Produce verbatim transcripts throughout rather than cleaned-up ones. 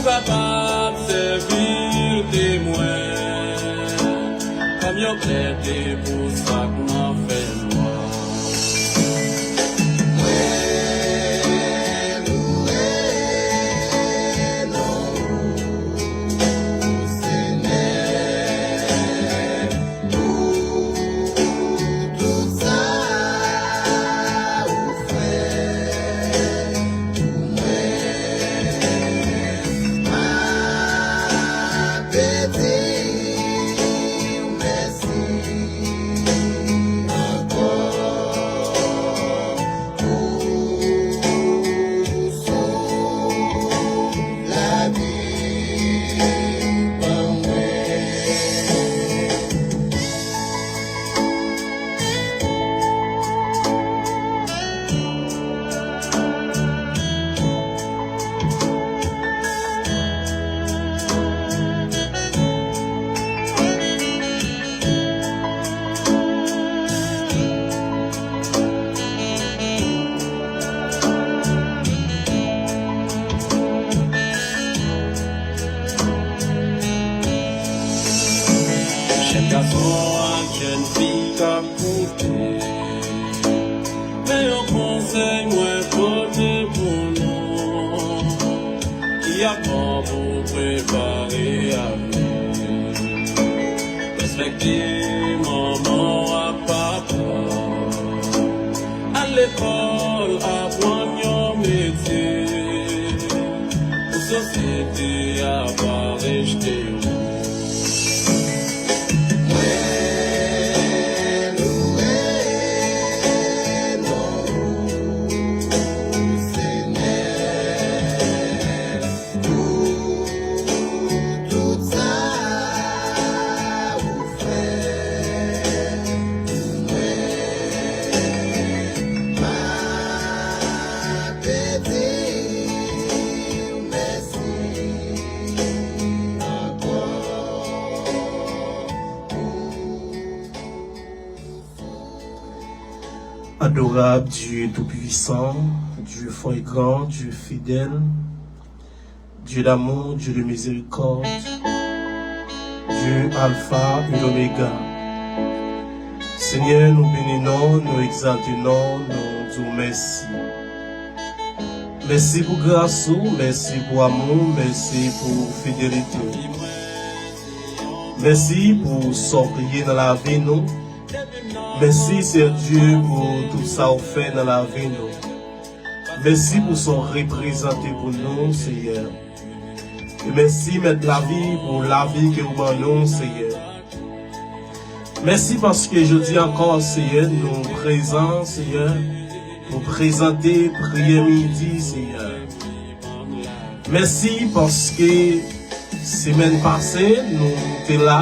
Kapab sèvi l temwen kòm yon klète pou sa k nan fènwa. Mwen louwe non ou, Senyè, pou tout sa ou fè pou mwen. M ape di w mèsi ankò pou sou lavi pa mwen. Jèn gason ak jèn fi k ap koute, men yon konsèy mwen pote pou nou, ki ap bon pou prepare avni. Respekte manman w ak papa w. Al lekòl, aprann yon metye, pou sosyete a pa rejte w. Mwen louwe non ou, Senyè, pou tout sa ou fè pou mwen. M ape di w mèsi ankò. Adorable Dieu tout-puissant, Dieu fort et grand, Dieu fidèle, Dieu d'amour, Dieu de miséricorde, Dieu Alpha et l'Oméga. Senyè, nou beni non, nou egzalte non, nou di w mèsi. Mèsi pou gras ou, mèsi pou amou, mèsi pou fidelite w. Mèsi pou sa w ye nan lavi nou. Mèsi, Seyè Dye, pou tout sa w fè nan lavi nou. Mèsi pou sa w reprezante pou nou, Seyè. E mèsi, Mèt lavi, pou lavi ke w ban nou, Seyè. Mèsi paske jodi ankò, Seyè, nou prezan, Seyè, pou prezante priyè midi, Seyè. Mèsi paske semèn pase, nou te la.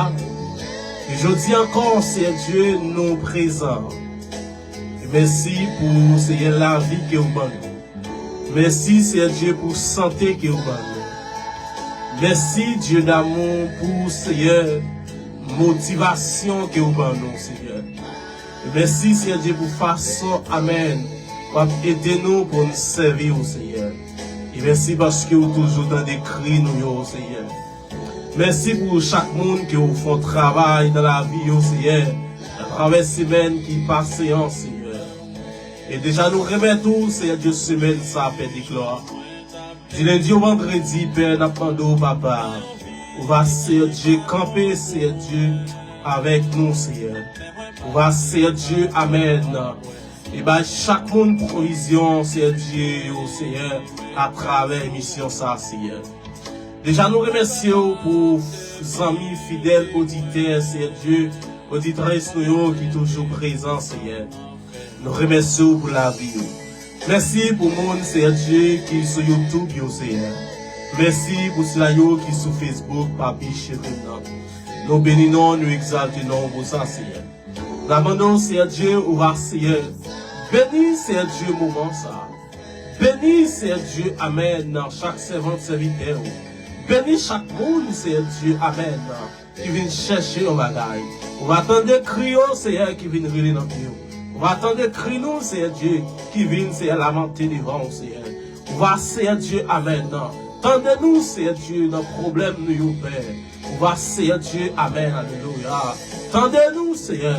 E jodi ankò, Seyè Dye, nou prezan. E mèsi pou, Seyè, lavi ke w ban nou. Mèsi, Seyè Dye, pou sante ke w ban nou. Mèsi, Dye damou, pou, Seyè, motivasyon ke w ban nou, Seyè. E mèsi, Seyè Dye, pou fason, amèn, w ap ede nou pou n sèvi w, Seyè. E mèsi paske w toujou tande kri nou yo, Seyè. Mèsi pou chak moun ke w fè yon travay nan lavi yo, Seyè, atravè semèn ki pase an, Seyè. E deja nou remèt ou, Seyè Dye, semèn sa, Pè de glwa. Di lendi o vandredi, Pè, n ap mande w, Papa, ou va, Seyè Dye, kanpe, Seyè Dye, avèk nou, Seyè. Ou va, Seyè Dye, amèn, e bay chak moun pwovizyon, Seyè Dye, yo, Seyè, atravè emisyon sa, Seyè. Deja, nou remèsye w pou zanmi fidèl oditè, Seyè Dye, oditris nou yo ki toujou prezan, Seyè. Nou remèsye w pou lavi yo. Mèsi pou moun, Seyè Dye, ki sou YouTube yo, Seyè. Mèsi pou sila yo ki sou Facebook, Papi Cheve m nan. Nou beni non w, nou egzalte non w pou sa, Seyè. N ap mande w, Seyè Dye, ou va, Seyè, beni, Seyè Dye, moman sa. Beni, Seyè Dye, amèn, chak sèvant, sèvitè w. Beni chak moun, Seyè Dye, amèn, ki vin chèche yon bagay. Ou va tande kri yo, Seyè, ki vin rele nan pye w. Ou va tande kri nou, Seyè Dye, ki vin, Seyè, lamante devan w, Seyè. Ou va, Seyè Dye, amèn, Tande nou, Seyè Dye, nan pwoblèm nou yo, Pè. Ou va, Seyè Dye, amèn, alelouya. Tande nou, Seyè,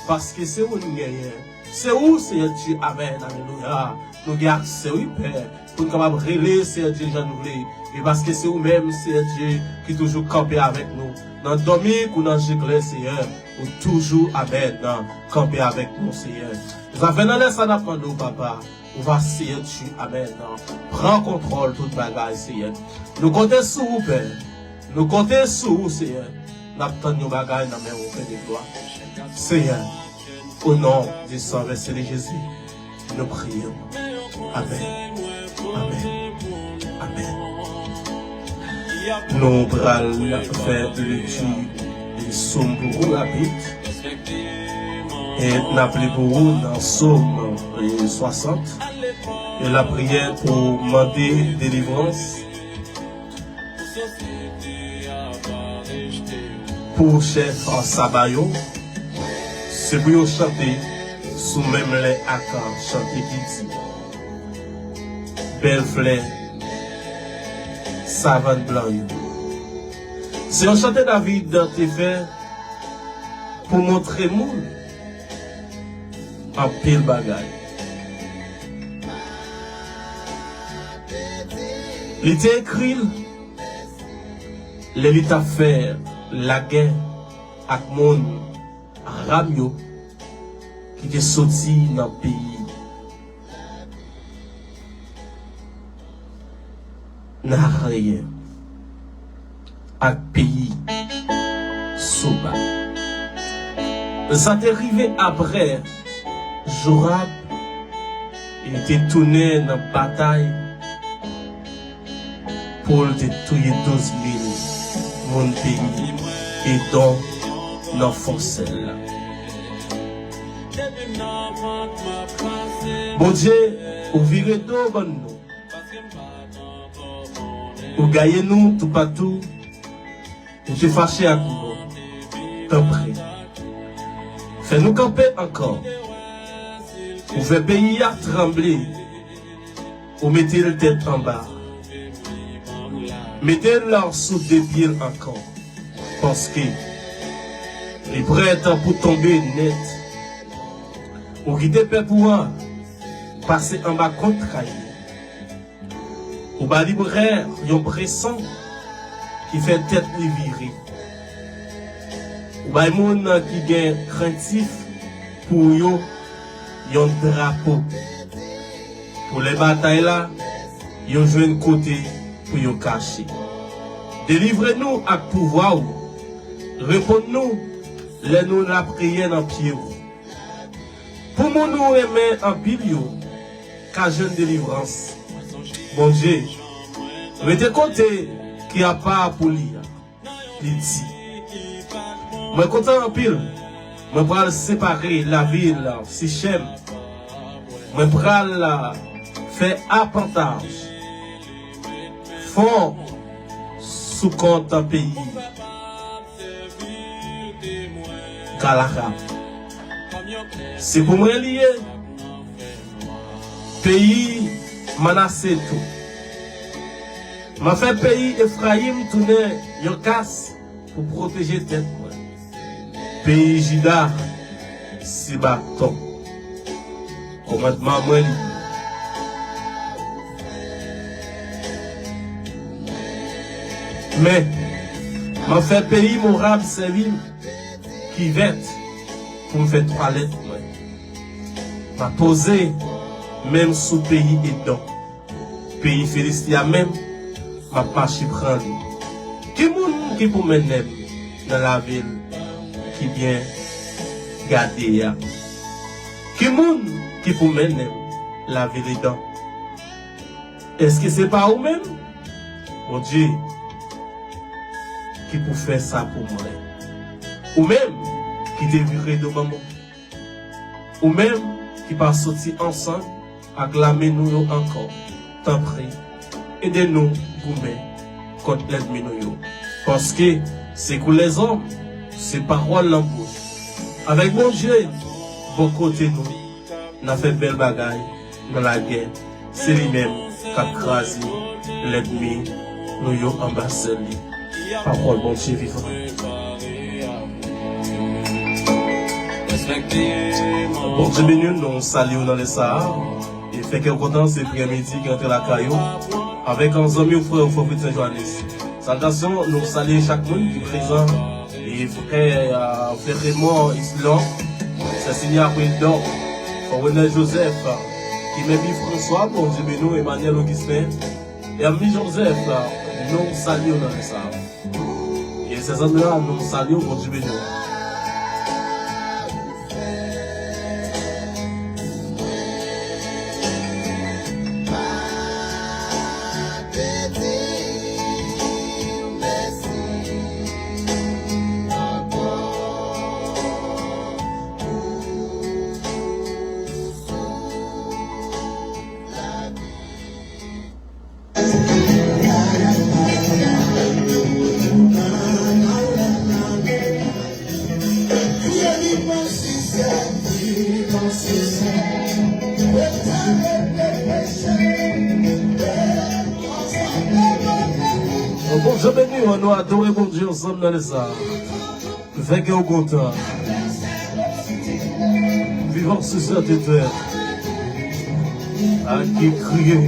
paske se ou n genyen. Se ou, Seyè Dye, amèn, alelouya. Nou gen aksè, wi, Pè, pou n kapab rele, Seyè Dye, jan nou vle. E paske se ou menm, Seyè Dye, ki toujou kanpe avèk nou. Nan dòmi kou nan je klè, Seyè, ou toujou, amèn, kanpe avèk nou, Seyè. Zafè nan lè sa n ap mande w, Papa. Ou va, Seyè Dye, amèn. Pran kontwòl tout bagay, Seyè. Nou konte sou ou, Pè. Nou konte sou ou, Seyè. N ap tann yon bagay nan men ou, Pè de glwa. Seyè, o non de san vèse de Jezi, nou priye w. Amèn. Amèn. Amèn. Nou pral fè lekti de Sòm pou ou rapid. E n ap li pou ou nan Sòm, e, swasant. E lapriyè pou mande delivrans pou chèf saba yo. Se pou yo chante sou menm lè ak chante ki di, bèl flè savann blan yo. Se yon chante David te fè pou montre moun anpil bagay. Li te ekri l lè li t ap fè lagè ak moun Aram yo ki te soti nan peyi Narayè ak peyi Soba. Sa te rive apre Jorab, li te tounen nan batay pou l te touye douz mil moun peyi Edòm nan fon sèl la. Bondye, ou vire do ban nou. Ou gaye nou toupatou. Ou te fache ak nou. Tanpri, fè nou kanpe ankò. Ou fè peyi a tranble. Ou mete l tèt anba. Mete l sou de pye l ankò. Paske li prèt pou tonbe nèt. Ou kite pèp ou a pase anba kont kay li. Ou ba li brè yon preson ki fè tèt li vire. Ou bay moun ki gen krentif pou yo yon drapo. Pou lè batay la, yo jwenn kote pou yo kache. Delivre nou ak pouvwa ou. Reponn nou lè nou lapriyè nan pye ou. Pou moun ou renmen anpil yo ka jwenn delivrans. Bondye, rete kote ki apa pou li a. Li di, mwen kontan anpil. Mwen pral separe lavil Sichèm. Mwen pral fè apantaj fon sou kont peyi Galarad. Se pou mwen li ye. Peyi Manase tou. M a fè peyi Efrayim tounen yon kas pou pwoteje tèt mwen. Peyi Jida se baton. Kòmandman mwen li. Men, m a fè peyi Moab sèvi m kivèt pou m fè twalèt mwen. M a poze men m sou peyi Edòm. Peyi Filisti a menm, m ap mache pran li. Ki moun ki pou mennen m nan lavil ki byen gade a? Ki moun ki pou mennen m lavil Edòm? Èske se pa ou menm, Bondye, ki pou fè sa pou mwen? Ou menm ki te vire do ban mwen? Ou menm ki pa soti ansanm ak lame nou yo ankò, tanpri, ede nou goumen kont lènmi nou yo. Paske se kou lèzòm, se pawòl nan bouch. Avèk Bondye bò kote nou, n a fè bèl bagay nan lagè. Se li menm k ap kraze lènmi Nou yo anba sèl li. Pawòl Bondye vivan. Bondye beni w, nou salye w nan lè sa a. E fè kè w kontan, se priyè midi ki rantre lakay ou. Avèk yon zanmi w, frè w, frè Fritz Saint Johannes. Saltasyon, nou salye chak moun ki prezan. E frè, euh, frè Raymond Islon, sè Sinya Prendor, frè Renel Joseph, Kimebi François, Bondye beni w, Emmanuel Augustin, Hermie Joseph, nou salye w nan lè sa a. E sè zanmi a, nou salye w, Bondye beni w. Bondye beni w, nou adore Bondye ansanm nan lè sa a. Fè kè w kontan. Vivant sur cette terre. A ki kriye.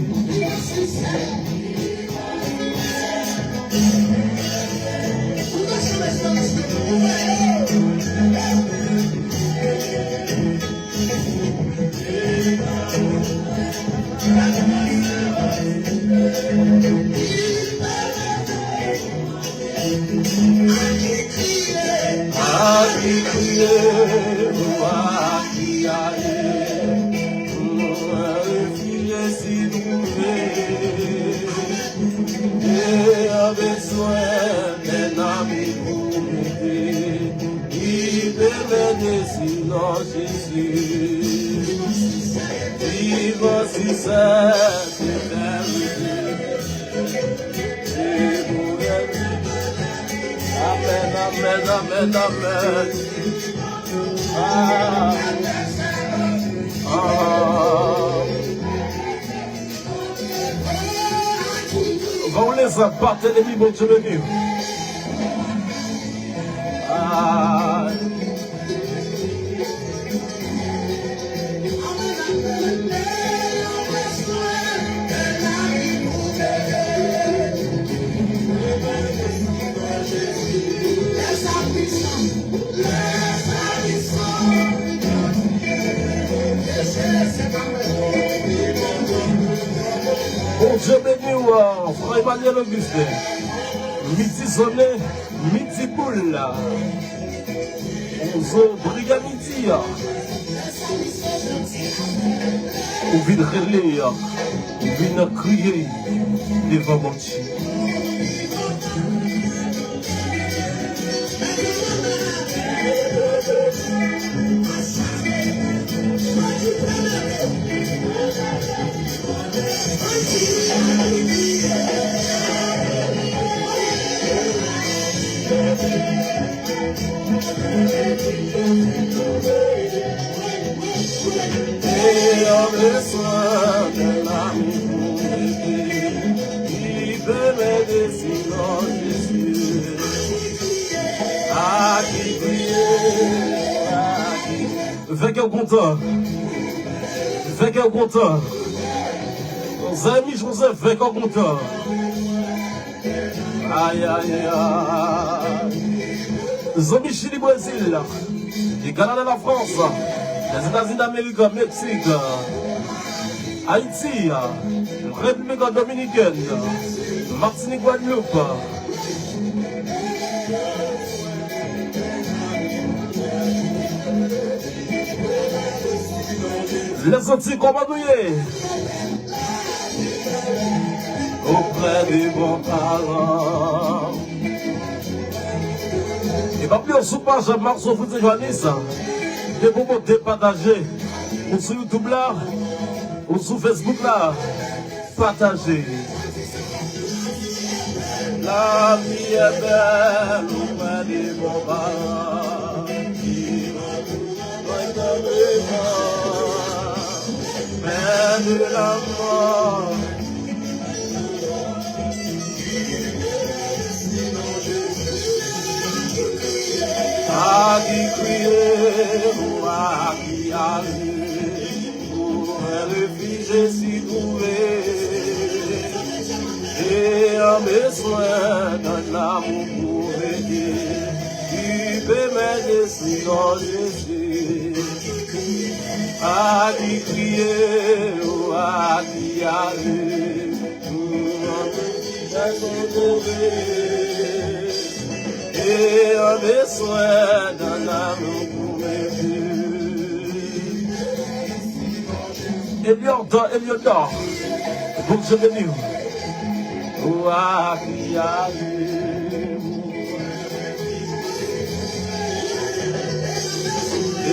A ki kriye, ou a ki ale, nou an refije si nou vle. E an bezwen, men ami pou mete, ki te mennen silans. Jezi, vivan si sèt etènite. Amèn, amèn, amèn, amèn. Ah. Ah. Bon, lèzòt, Barthélemy, Bondye beni w. Ah. Bondye beni w, frè Emmanuel Augustin. Midi zone, midi boul. Ou zo briye midi a. Ou vin rele a. Ou vin kriye devan Bondye. Fè kè w kontan. Fè kè w kontan. Zanmi Joseph, fè kè w kontan. Ay, ay, ay. Zanmi Chili, Brezil, e Kanada, Lafrans, Lèzetazini Damerik, Meksik, Ayiti, Repiblik Dominikèn, Matinik, Gwadloup, Lèzanti, kòman nou ye? Oprè de bon paran. E pa bliye sou paj Marceau Fritz Johannes, depi w monte pataje. Ou sou YouTube la, ou sou Facebook la, pataje. Lavi è bèl, oprè de bon paran. Mwen tann devan, men de lanmò. A ki kriye, ou a ki ale, ou an refij Jezi twouve. E an bezwen nan amou pou ede, ki pe mennen sinon Jezi. A ki kriye, ou a ki ale, ou an refij Jezi twouve. E an bezwen nan amou pou ede. Eliodor, Eliodor. Bondye beni w. Ou a ki ale.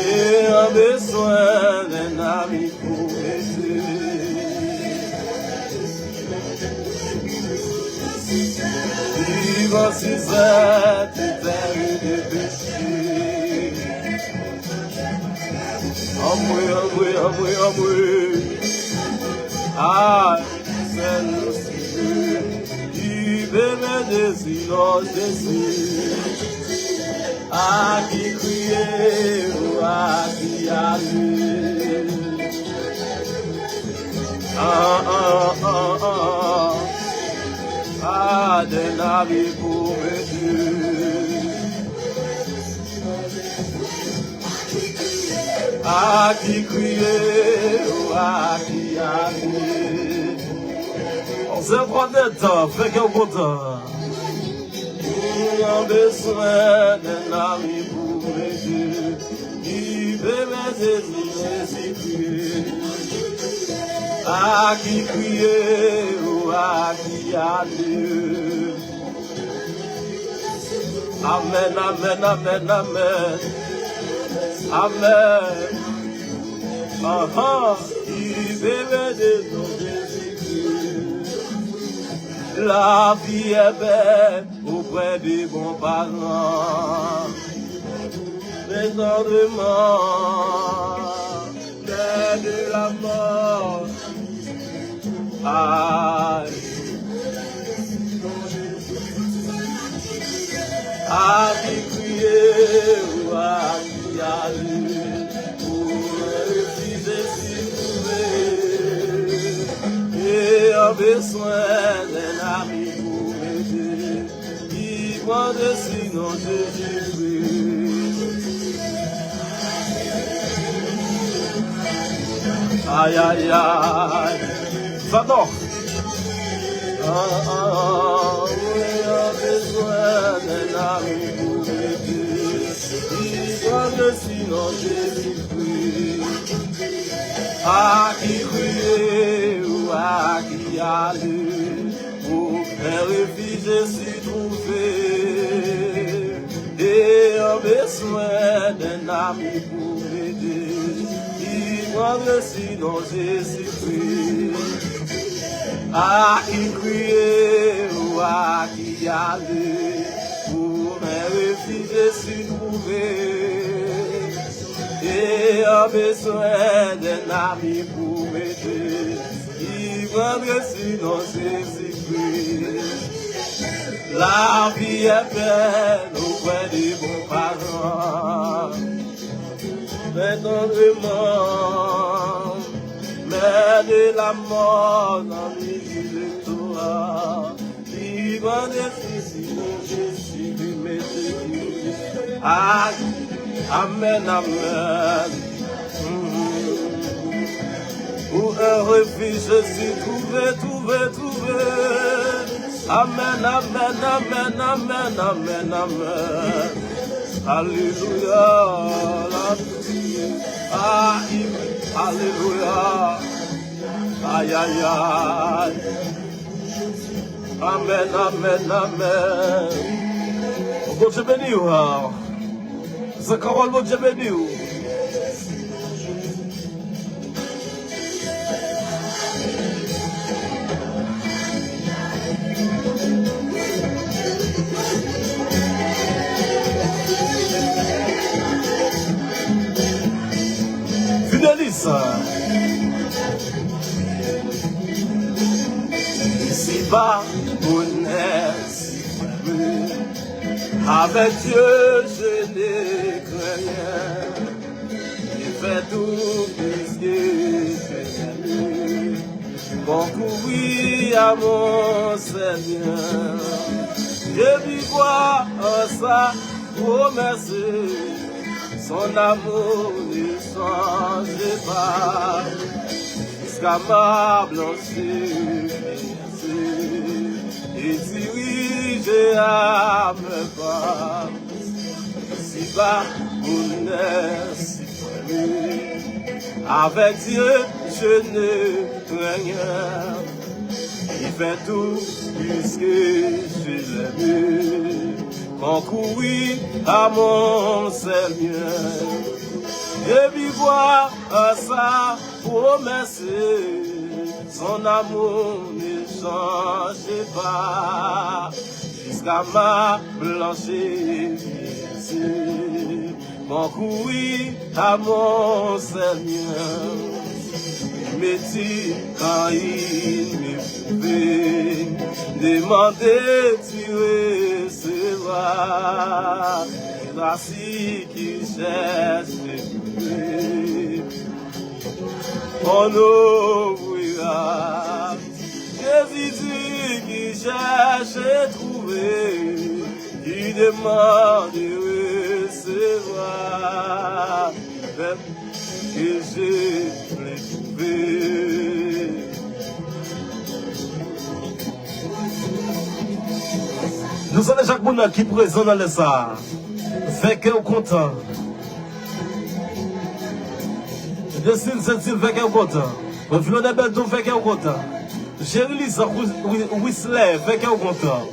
E an bezwen nan amou pou ede. Vivan si zèt tèri de peche. Anmwe, anmwe, anmwe, anmwe. Ay, sèl ou Senyè, ki pe mennen sinon Jezi. A ki kriye, ou a ki ale. Ah, ah, ah, ah. A dènye pou Bondye. A ki kriye, ou a ki ale. Zè kontan, fè kè w kontan. Ou an bezwen nan amou pou ede, ki pe mennen Jezikri. A ki kriye, ou a ki ale. Amèn, amèn, amèn, amèn. Amèn. Anhan. Ki pe mennen non Jezikri. La vie est belle auprès des bons parents. Mais tendrement, mais de la mort. Aïe. A ki kriye, ou a ki ale, ou an refij Jezikri. E an bezwen nan amou pou ede, ki pran desi non Jezikri. Ay, ay, ay. Fè non. Ah, ah, ah, ou an bezwen nan amou pou ede, ki pran desi non Jezikri. A ki kriye, ou a ki ale, ou an refij Jezikri twouve. E an bezwen nan amou pou ede, ki pran desi non Jezikri. A ki kriye, ou a ki ale, ou an refij Jezikri twouve. E an bezwen nan amou pou ede, ki pran desi non Jezikri. La vie est belle auprès des bons parents. Mais tendrement, mais de la mort, nan milieu de toi. Li mande si, si Jezi li mete li. Ay, amèn, amèn. Mm. Ou an refij Jezi twouve, twouve, twouve. Amèn, amèn, amèn, amèn, amèn, amèn. Alelouya. Ay, alelouya. Ay, ay, ay. Amèn, amèn, amèn. Bondye beni w. Zè kawòl, Bondye beni w. Fidelis. Isi ba bonè siprèm. Avec Dieu, je ne crains rien. Il fait tout plus que je n'aime. Mon courrier à mon Seigneur. Je vis voir sa promesse. Son amour ne change pas. Jusqu'à ma blanchie et dirigé à mes pas. Si bas, bonheur, si près. Avec Dieu, je ne crains rien. Il fait tout puisque je l'aime. Concourir à mon Seigneur. Je vis voir sa promesse. Son amour ne change pas. Jusqu'à ma blanchie. Mon courrier à mon Seigneur. Me di kan il m'éprouve, demandez, tu recevras. Grâce qui cherche trouver, on ouvrira. Jésus dit qui cherche et trouver, qui demande et recevra. Pèp ke je vle twouve. Nou salye chak moun ki prezan nan lè sa a. Fè kè w kontan. Destin Sentil, fè kè w kontan. Vilonè Bèto, fè kè w kontan. Jeri Lizak, Wi-, Wi-, Wislè, fè kè w kontan.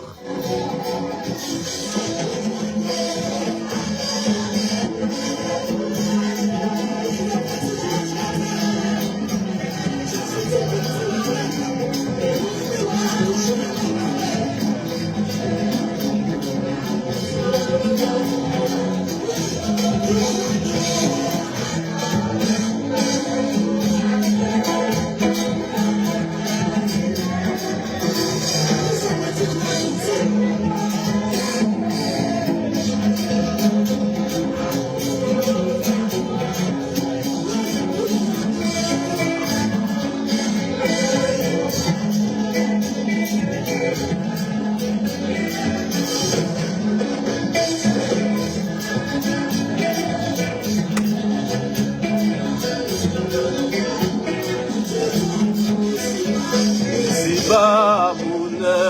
Si pa bonè,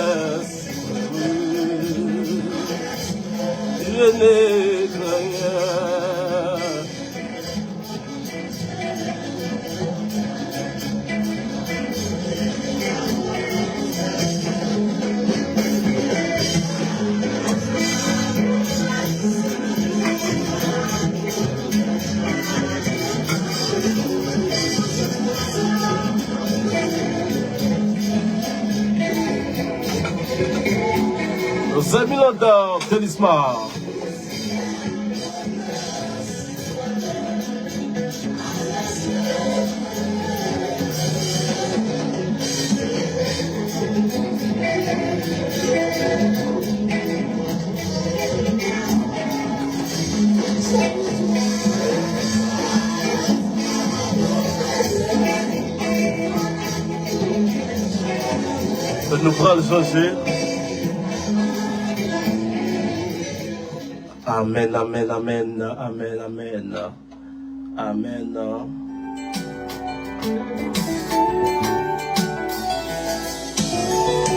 si pa bonè, je ne crains rien. Zè Milanda, Tenisma. Nou pral chanje. Amèn, amèn, amèn, amèn, amèn. Amèn.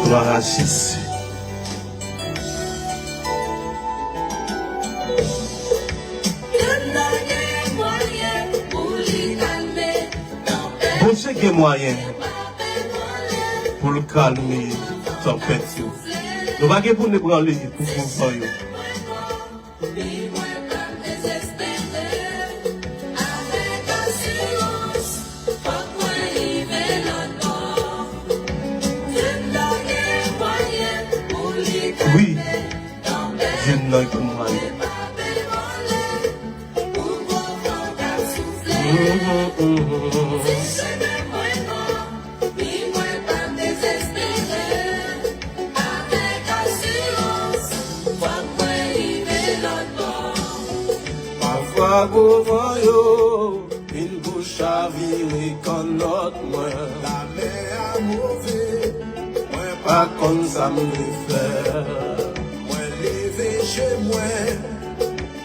Glwa a Jezi. Bondye gen mwayen pou l kalme tanpèt yo. Nou pa gen pou n ebranle pou mouvman yo. Wi, youn nan gwo mwayen. Mhm, mhm. Wi, mwen pa dezespere, avèk asirans, fòk mwen Ak ovan yo vin pou chavire kannòt mwen. Lamè a move, mwen pa konn sa m dwe fè. Mwen leve je mwen,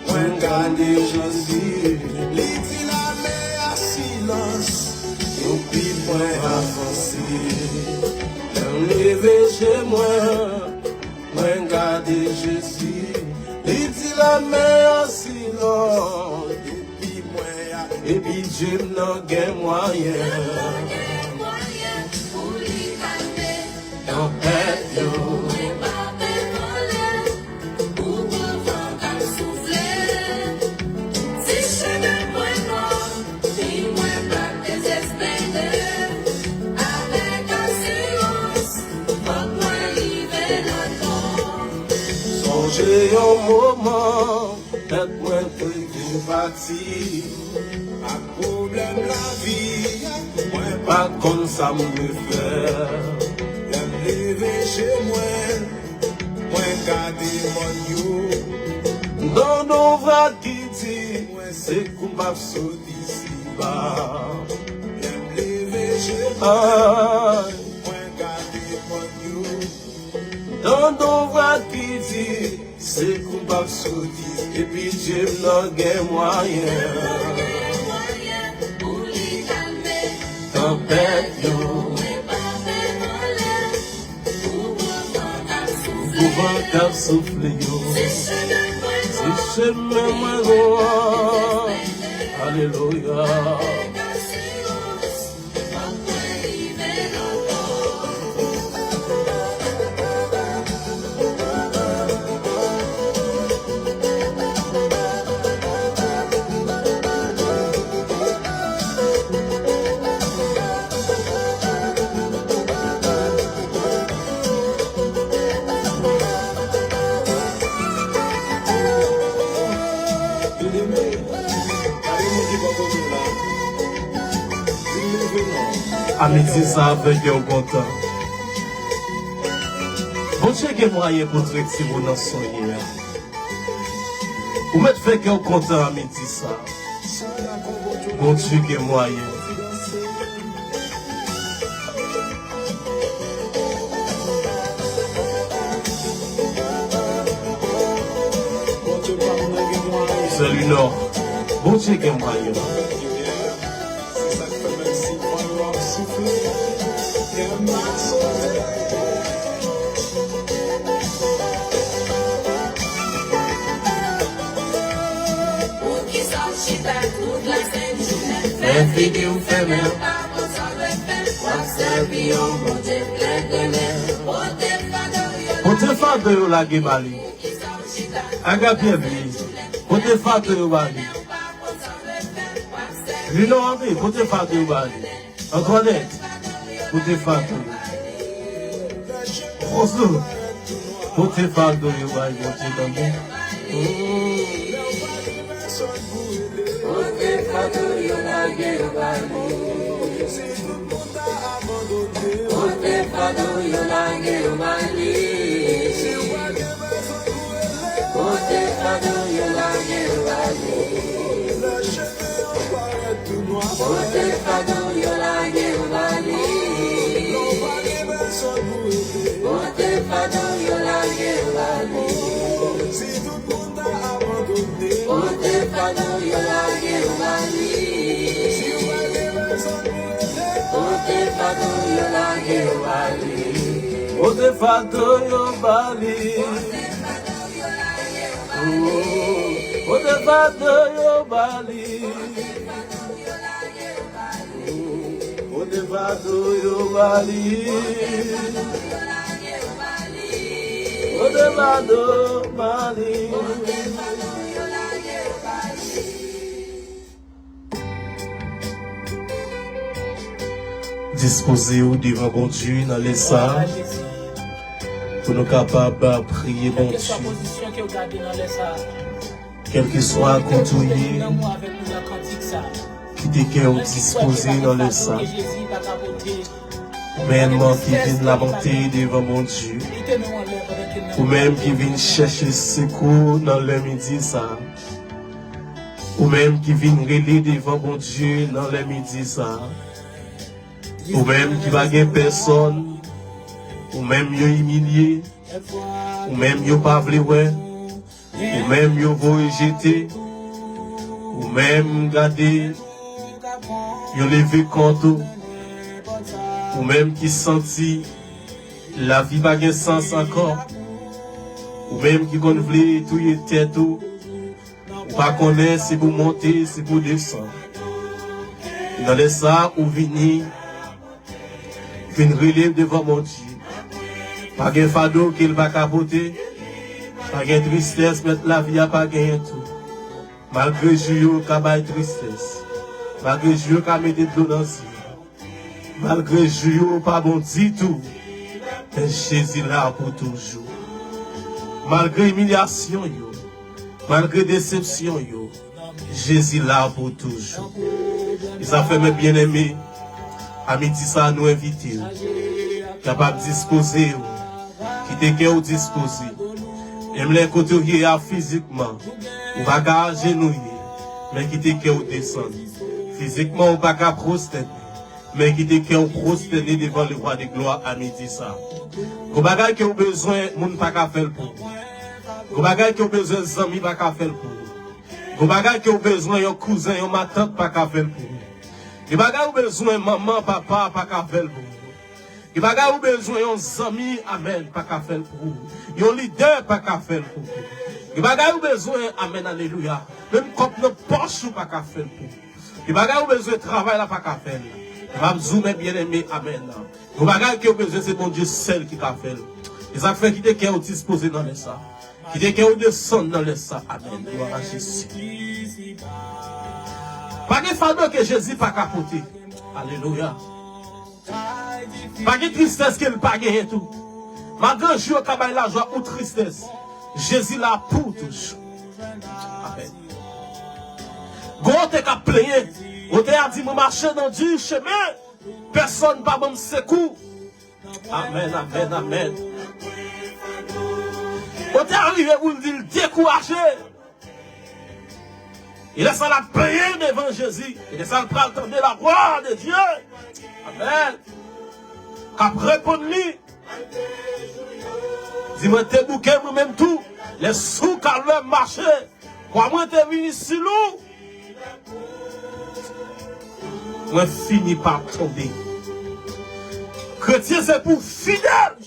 mwen gade Jezi. Li di lamè a silans, epi mwen avanse. Lè m leve je mwen, mwen gade Jezi. Li di lamè a silans, epi mwen a, epi Dye m nan gen mwayen. Tanpèt yo. Ou gon van k ap soufle. Si chemen mwen nwa, si mwen pa dezespere. Avèk asirans, fòk mwen rive lakò. Sonje yon moman, tèt mwen te vin pati. Ak pwoblèm lavi a, mwen pa konn sa m dwe fè. Lè m leve je mwen, mwen gade mòn yo. M tande yon vwa ki di mwen se kou m ap sot isiba. Lè m leve je mwen, mwen gade mòn yo. M tande yon vwa ki di se kou m ap sot isiba. Epi Dye m nan gen mwayen. Tanpèt yo. Ou gon van k ap soufle. Gon van k ap soufle yo. Si chemen mwen nwa. Alelouya. A midi sa, fè kè w kontan. Bondye gen mwayen pou l retire w nan sonye a. Ou mèt fè kè w kontan a midi sa. Bondye gen mwayen. Sè Linò, Bondye gen mwayen. Poukisa w chita tout lasent jounen? Fè figi w fèmen. W ap sèvi yon Bondye trè grennen. Pote fado yo lage ba li. Aga pyè li. Pote fado yo ba li. Li nan anvi, pote fado yo ba li. Ankò nèt. Pote fado yo. Pote fado yo bay Bondye tande. Pote fado yo lage yo bay li. Pote fado yo lage yo bay li. Pote fado yo lage yo bay li. Pote fado yo lage yo ba li. Pote fado yo lage yo ba li. Pote fado yo lage yo ba li. Pote fado yo lage yo ba li. Pote fado yo ba li. Oh, pote fado yo ba li. Pote fado yo ba li. Pote fado ba li. Dispoze w devan Bondye nan lè sa a, pou nou kapab priye Bondye. Kèlkeswa pozisyon ke w gade nan lè sa a, kèlkeswa kote w ye, kite kè w dispoze nan lè sa. Ou menm ki vin lamante devan Bondye, ou menm ki vin chèche sekou nan lè midi sa. Ou menm ki vin rele devan Bondye nan lè midi sa a. Ou menm ki pa gen pèsòn. Ou menm yo imilye. Ou menm yo pa vle wè. Ou menm yo voye jete. Ou menm gade yo leve kont ou. Ou menm ki santi lavi pa gen sans ankò. Ou menm ki konn vle touye tèt ou. Ou pa konnen si pou monte, si pou desann. Nan lè sa a, ou vini, vin rele devan Bondye. Pa gen fado ke l pa ka pote, pa gen tristès, mèt lavi a pa genyen tou. Malgre jou yo ka bay tristès, malgre jou yo ka mete dlo nan zye, malgre jou yo pa bon ditou, men Jezi la pou toujou. Malgre imilyasyon yo, malgre desepsyon yo, Jezi la pou toujou. E sa fè, mè byeneme, a midi sa a, nou envite w, kapab dispoze w, kite kè w dispoze. Menm lè kote w ye a fizikman, ou pa ka ajenouye, men kite kè w desann. Fizikman, ou pa ka pwostène, men kite kè w pwostène devan le Roi de gloire a midi sa a. Gon bagay ke w bezwen, moun pa ka fè l pou ou. Gon bagay ke w bezwen, zanmi pa ka fè l pou ou. Gon bagay ke w bezwen, yon kouzen, yon matant pa ka fè l pou ou. Gen bagay ou bezwen, manman, papa pa ka fè l pou ou. Gen bagay ou bezwen, yon zanmi, amèn, pa ka fè l pou ou. Yon lidè pa ka fè l pou ou. Gen bagay ou bezwen, amèn, alelouya, menm kòb nan pòch ou pa ka fè l pou ou. Gen bagay ou bezwen, travay la pa ka fè l. M ap di w, mè byeneme, amèn. Gon bagay ke w bezwen, se Bondye sèl ki ka fè l. E sa k fè, kite kè w dispoze nan lè sa. Kite kè w desann nan lè sa. Amèn. Glwa a Jezi. Pa gen fado ke Jezi pa ka pote. Alelouya. Pa gen tristès ke l pa genyen tou. Malgre jou yo ka bay lajwa ou tristès, Jezi la pou w toujou. Amèn. Gon otè k ap plenyen. Otè a di, mwen mache nan di chemen, pèsòn pa ban m sekou. Amèn, amèn, amèn. Otè a rive pou l di l dekouraje. E lè sa l ap plenyen devan Jezi. E lè sa l pral tande la vwa de Dye. Amèn. K ap reponn li. Di, mwen te bouke mwen menm tou. Lè sou kalvè m mache. Kwa mwen te vini si lou. Mwen fini pa tonbe. Kretyen se pou fidèl.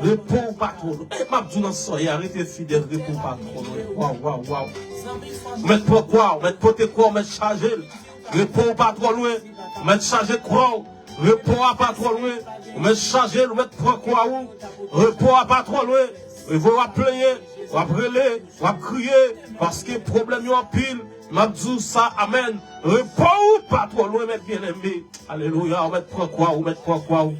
Repo w pa twò lwen. E m ap di w nan sòy a, rete fidèl, repo w pa twò lwen. Waw, waw, waw. Ou mèt pran kwa w, ou mèt pote kwa w, ou mèt chaje l. Repo w pa twò lwen. Ou mèt chaje kwa w. Repo a pa twò lwen. Ou mèt chaje l, ou mèt pran kwa ou. Repo a pa twò lwen. Rive w ap plenyen, w ap rele, w ap kriye, paske pwoblèm yo anpil. M ap di w sa, amèn. Repo ou pa twò lwen, mè byeneme. Alelouya, ou mèt pran kwa w, ou mèt pran kwa w.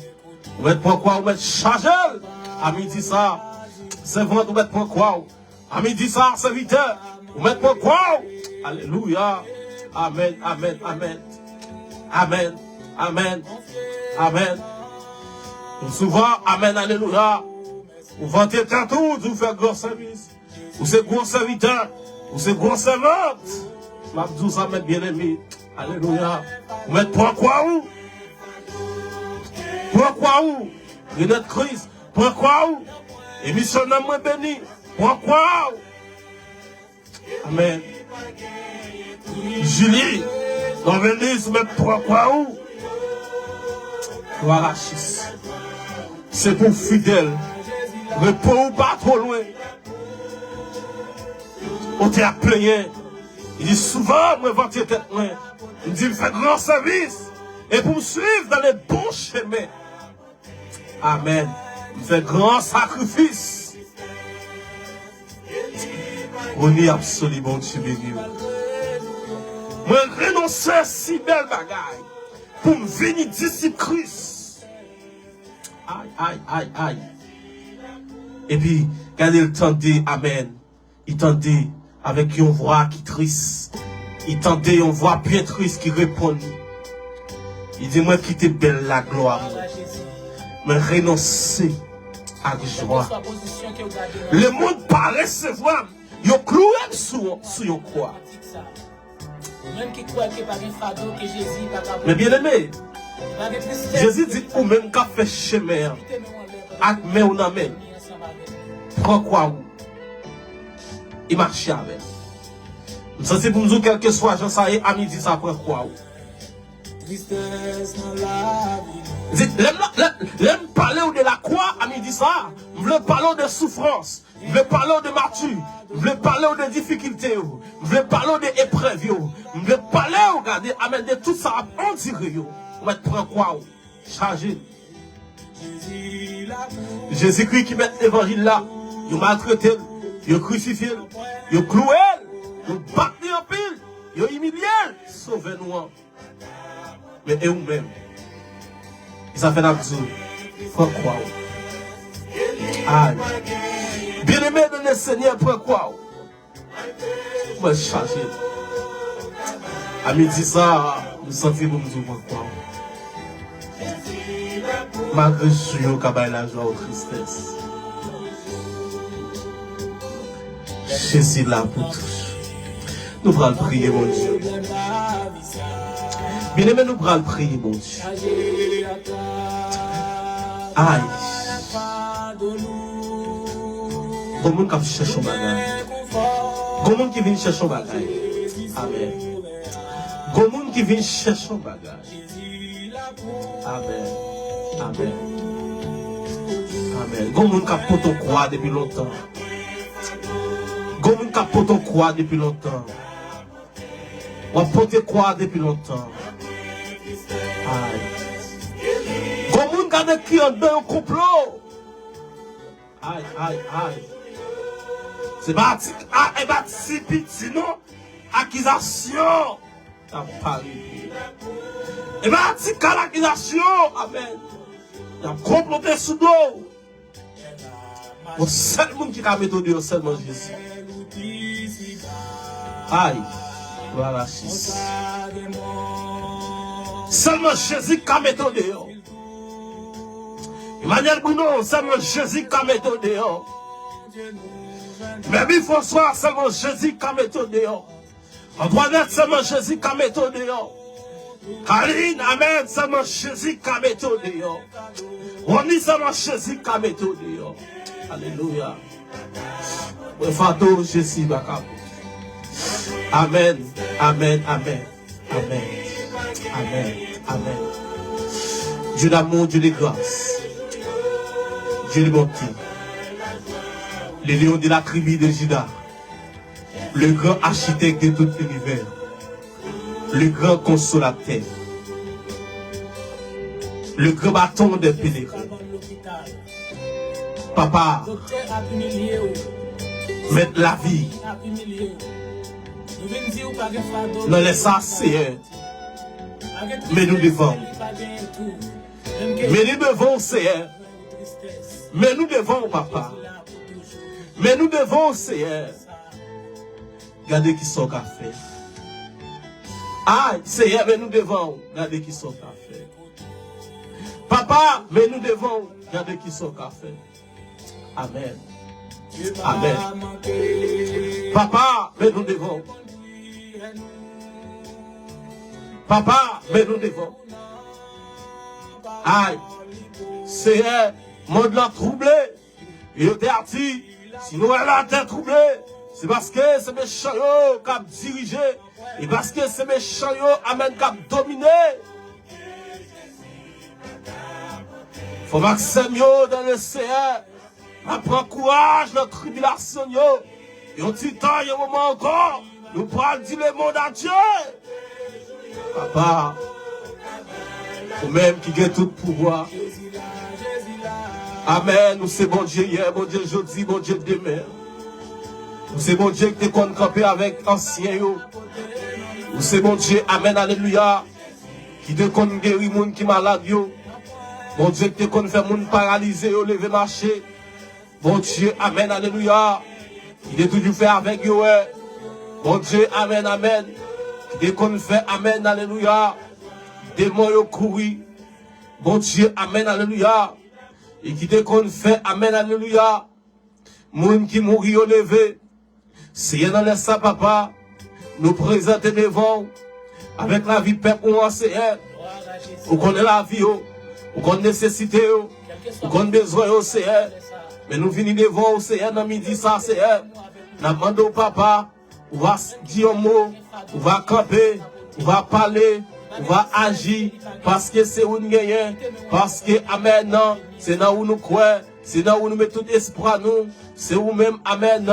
Ou mèt pran kwa w, ou mèt chaje l. A midi sa, sèvant, ou mèt pran kwa w. A midi sa, sèvitè, ou mèt pran kwa w. Alelouya. Amèn, amèn, amèn. Amèn, amèn, amèn. Souvan, amèn, alelouya. Ou vante tèt ou, di w fè gran sèvis. Ou se gwo sèvitè, ou se gwo sèvant. M ap di w sa, mè byeneme. Alelouya. Ou mèt pran kwa ou. Pran kwa ou. Renèt Kris. Pran kwa ou. Emisyon nanm mwen beni. Pran kwa ou. Amèn. Julie, Novelis, ou mèt pran kwa ou. Glwa a Jezi. Se pou w fidèl. Repo ou pa twò lwen. Otè a plenyen. Li di, souvan, mwen vante tèt mwen. M di, m fè gran sèvis. E pou m swiv dans le bon chemin. Amèn. M fè gran sakrifis. Oni absoli, Bondye beni w. Mwen renonse si bèl bagay pou m vini disip Kris. Ay, ay, ay, ay. Epi, gade l tande, amèn. Li tande avèk yon vwa ki tris. Li tande yon vwa byen tris ki reponn li. Li di, mwen kite bèl laglwa mwen. Mwen renonse ak jwa. Lemonn pa resevwa m. Yo klouwe m sou, sou yon kwa. Ou menm ki kwè ke pa gen fado ke Jezi pa ka... Men byeneme, pa gen tristès Jezi di, ou menm k ap fè chemen an, kite men w anlè, ak men w nan men l, pran kwa w e mache avè l. M santi pou m di w, kèlkeswa jan sa ye, a midi sa, pran kwa w. Tristès nan lavi nou. Di, lè m, lè, lè m pale w de lakwa a midi sa, m vle pale w de soufrans. M vle pale w de mati. M vle pale w de difikilte yo. M vle pale w de eprèv yo. M vle pale w, gade, amèn, de tout sa w ap andire yo. Ou mèt pran kwa w. Chaje l. Jezikri ki mèt levanjil la, yo maltrete l, yo krisifye l, yo klouwe l, yo bat li anpil, yo imilye l. Sovè nou an. Men e ou menm? E sa fè n ap di w, pran kwa w. Ay. Byeneme nan Lesenyè, pran kwa w. Mwen chaje. A midi sa, m santi pou m di w pran kwa w. Malgre jou yo ka bay lajwa ou tristès, Jezi la pou toujou. Nou pral priye Bondye. Byeneme, nou pral priye Bondye. Ay. Gon moun k ap chèche yon bagay. Gon moun ki vin chèche yon bagay. Amèn. Gon moun ki vin chèche yon bagay. Amèn. Amèn. Amèn. Gon moun k ap pote yon kwa depi lontan. Gon moun k ap pote yon kwa depi lontan. W ap pote kwa depi lontan. Ay. Gon moun gade ki anndan yon konplo. Ay, ay, ay. Se pa ti, a, e pa ti piti non. Akizasyon. N ap pale. E pa ti kal akizasyon. Amèn. Y ap konplote sou do w. Yon sèl moun ki ka mete w deyò, sèlman Jezi. Ay, glwa a Jezi. Sèlman Jezi ka mete w deyò. Emmanuel Bruno, sèlman Jezi ka mete w deyò. Mèmi François, sèlman Jezi ka mete w deyò. Antoinette, sèlman Jezi ka mete w deyò. Karin, amèn, sèlman Jezi ka mete w deyò. Rony, sèlman Jezi ka mete w deyò. Alelouya. Mwen fado, Jezi pa ka. Amèn, amèn, amèn. Amèn, amèn, amèn. Dieu d'amour, Dieu de grâce, Dieu de bonté, le lion de la tribu de Juda, le grand architecte de tout l'univers, le grand consolateur, le grand bâton des pèlerins. Papa, mèt lavi, nan lè sa, Seyè, men nou devan w. Men nou devan w, Seyè. Men nou devan w, Papa. Men nou devan w, Seyè. Gade ki sa w ka fè. Ay, Seyè, men nou devan w. Gade ki sa w ka fè. Papa, men nou devan w. Gade ki sa w ka fè. Amèn. Amèn. Papa, men nou devan w. Papa, men nou devan w. Ay, Seyè, mond lan twouble. Yo te ap di, si nou wè latè twouble, se paske se mechan yo k ap dirije, e paske se mechan yo, amèn, k ap domine. Frè m ak sè m yo dan le Seyè, n ap pran kouraj nan tribilasyon yo. Yon ti tan, yon moman ankò, nou pral di lemonn adye. Papa, ou menm ki gen tout pouvwa. Amèn. Ou se Bondye yè, Bondye jodi, Bondye demen. Ou se Bondye ki te konn kanpe avèk ansyen yo. Ou se Bondye, amèn, alelouya, ki te konn geri moun ki malad yo. Bondye ki te konn fè moun paralize yo leve mache. Bondye, amèn, alelouya, ki te toujou fè avèg yo wè. Bondye, amèn, amèn, ki te konn fè, amèn, alelouya, demon yo kouri. Bondye, amèn, alelouya, e ki te konn fè, amèn, alelouya, moun ki mouri yo leve. Seyè, nan lè sa, Papa, Nou prezante devan w avèk lavi pèp ou an, Seyè. Ou konnen lavi yo, ou konn nesesite yo, ou konn bezwen yo, Seyè. Men nou vini devan w, Seyè, nan midi sa, Seyè. N ap mande w, Papa, ou va s- di yon mo, ou va kanpe, ou va pale, ou va aji, paske se ou n genyen, paske, amèn, se nan ou nou kwè, se nan ou nou met tout espwa nou, se ou menm, amèn,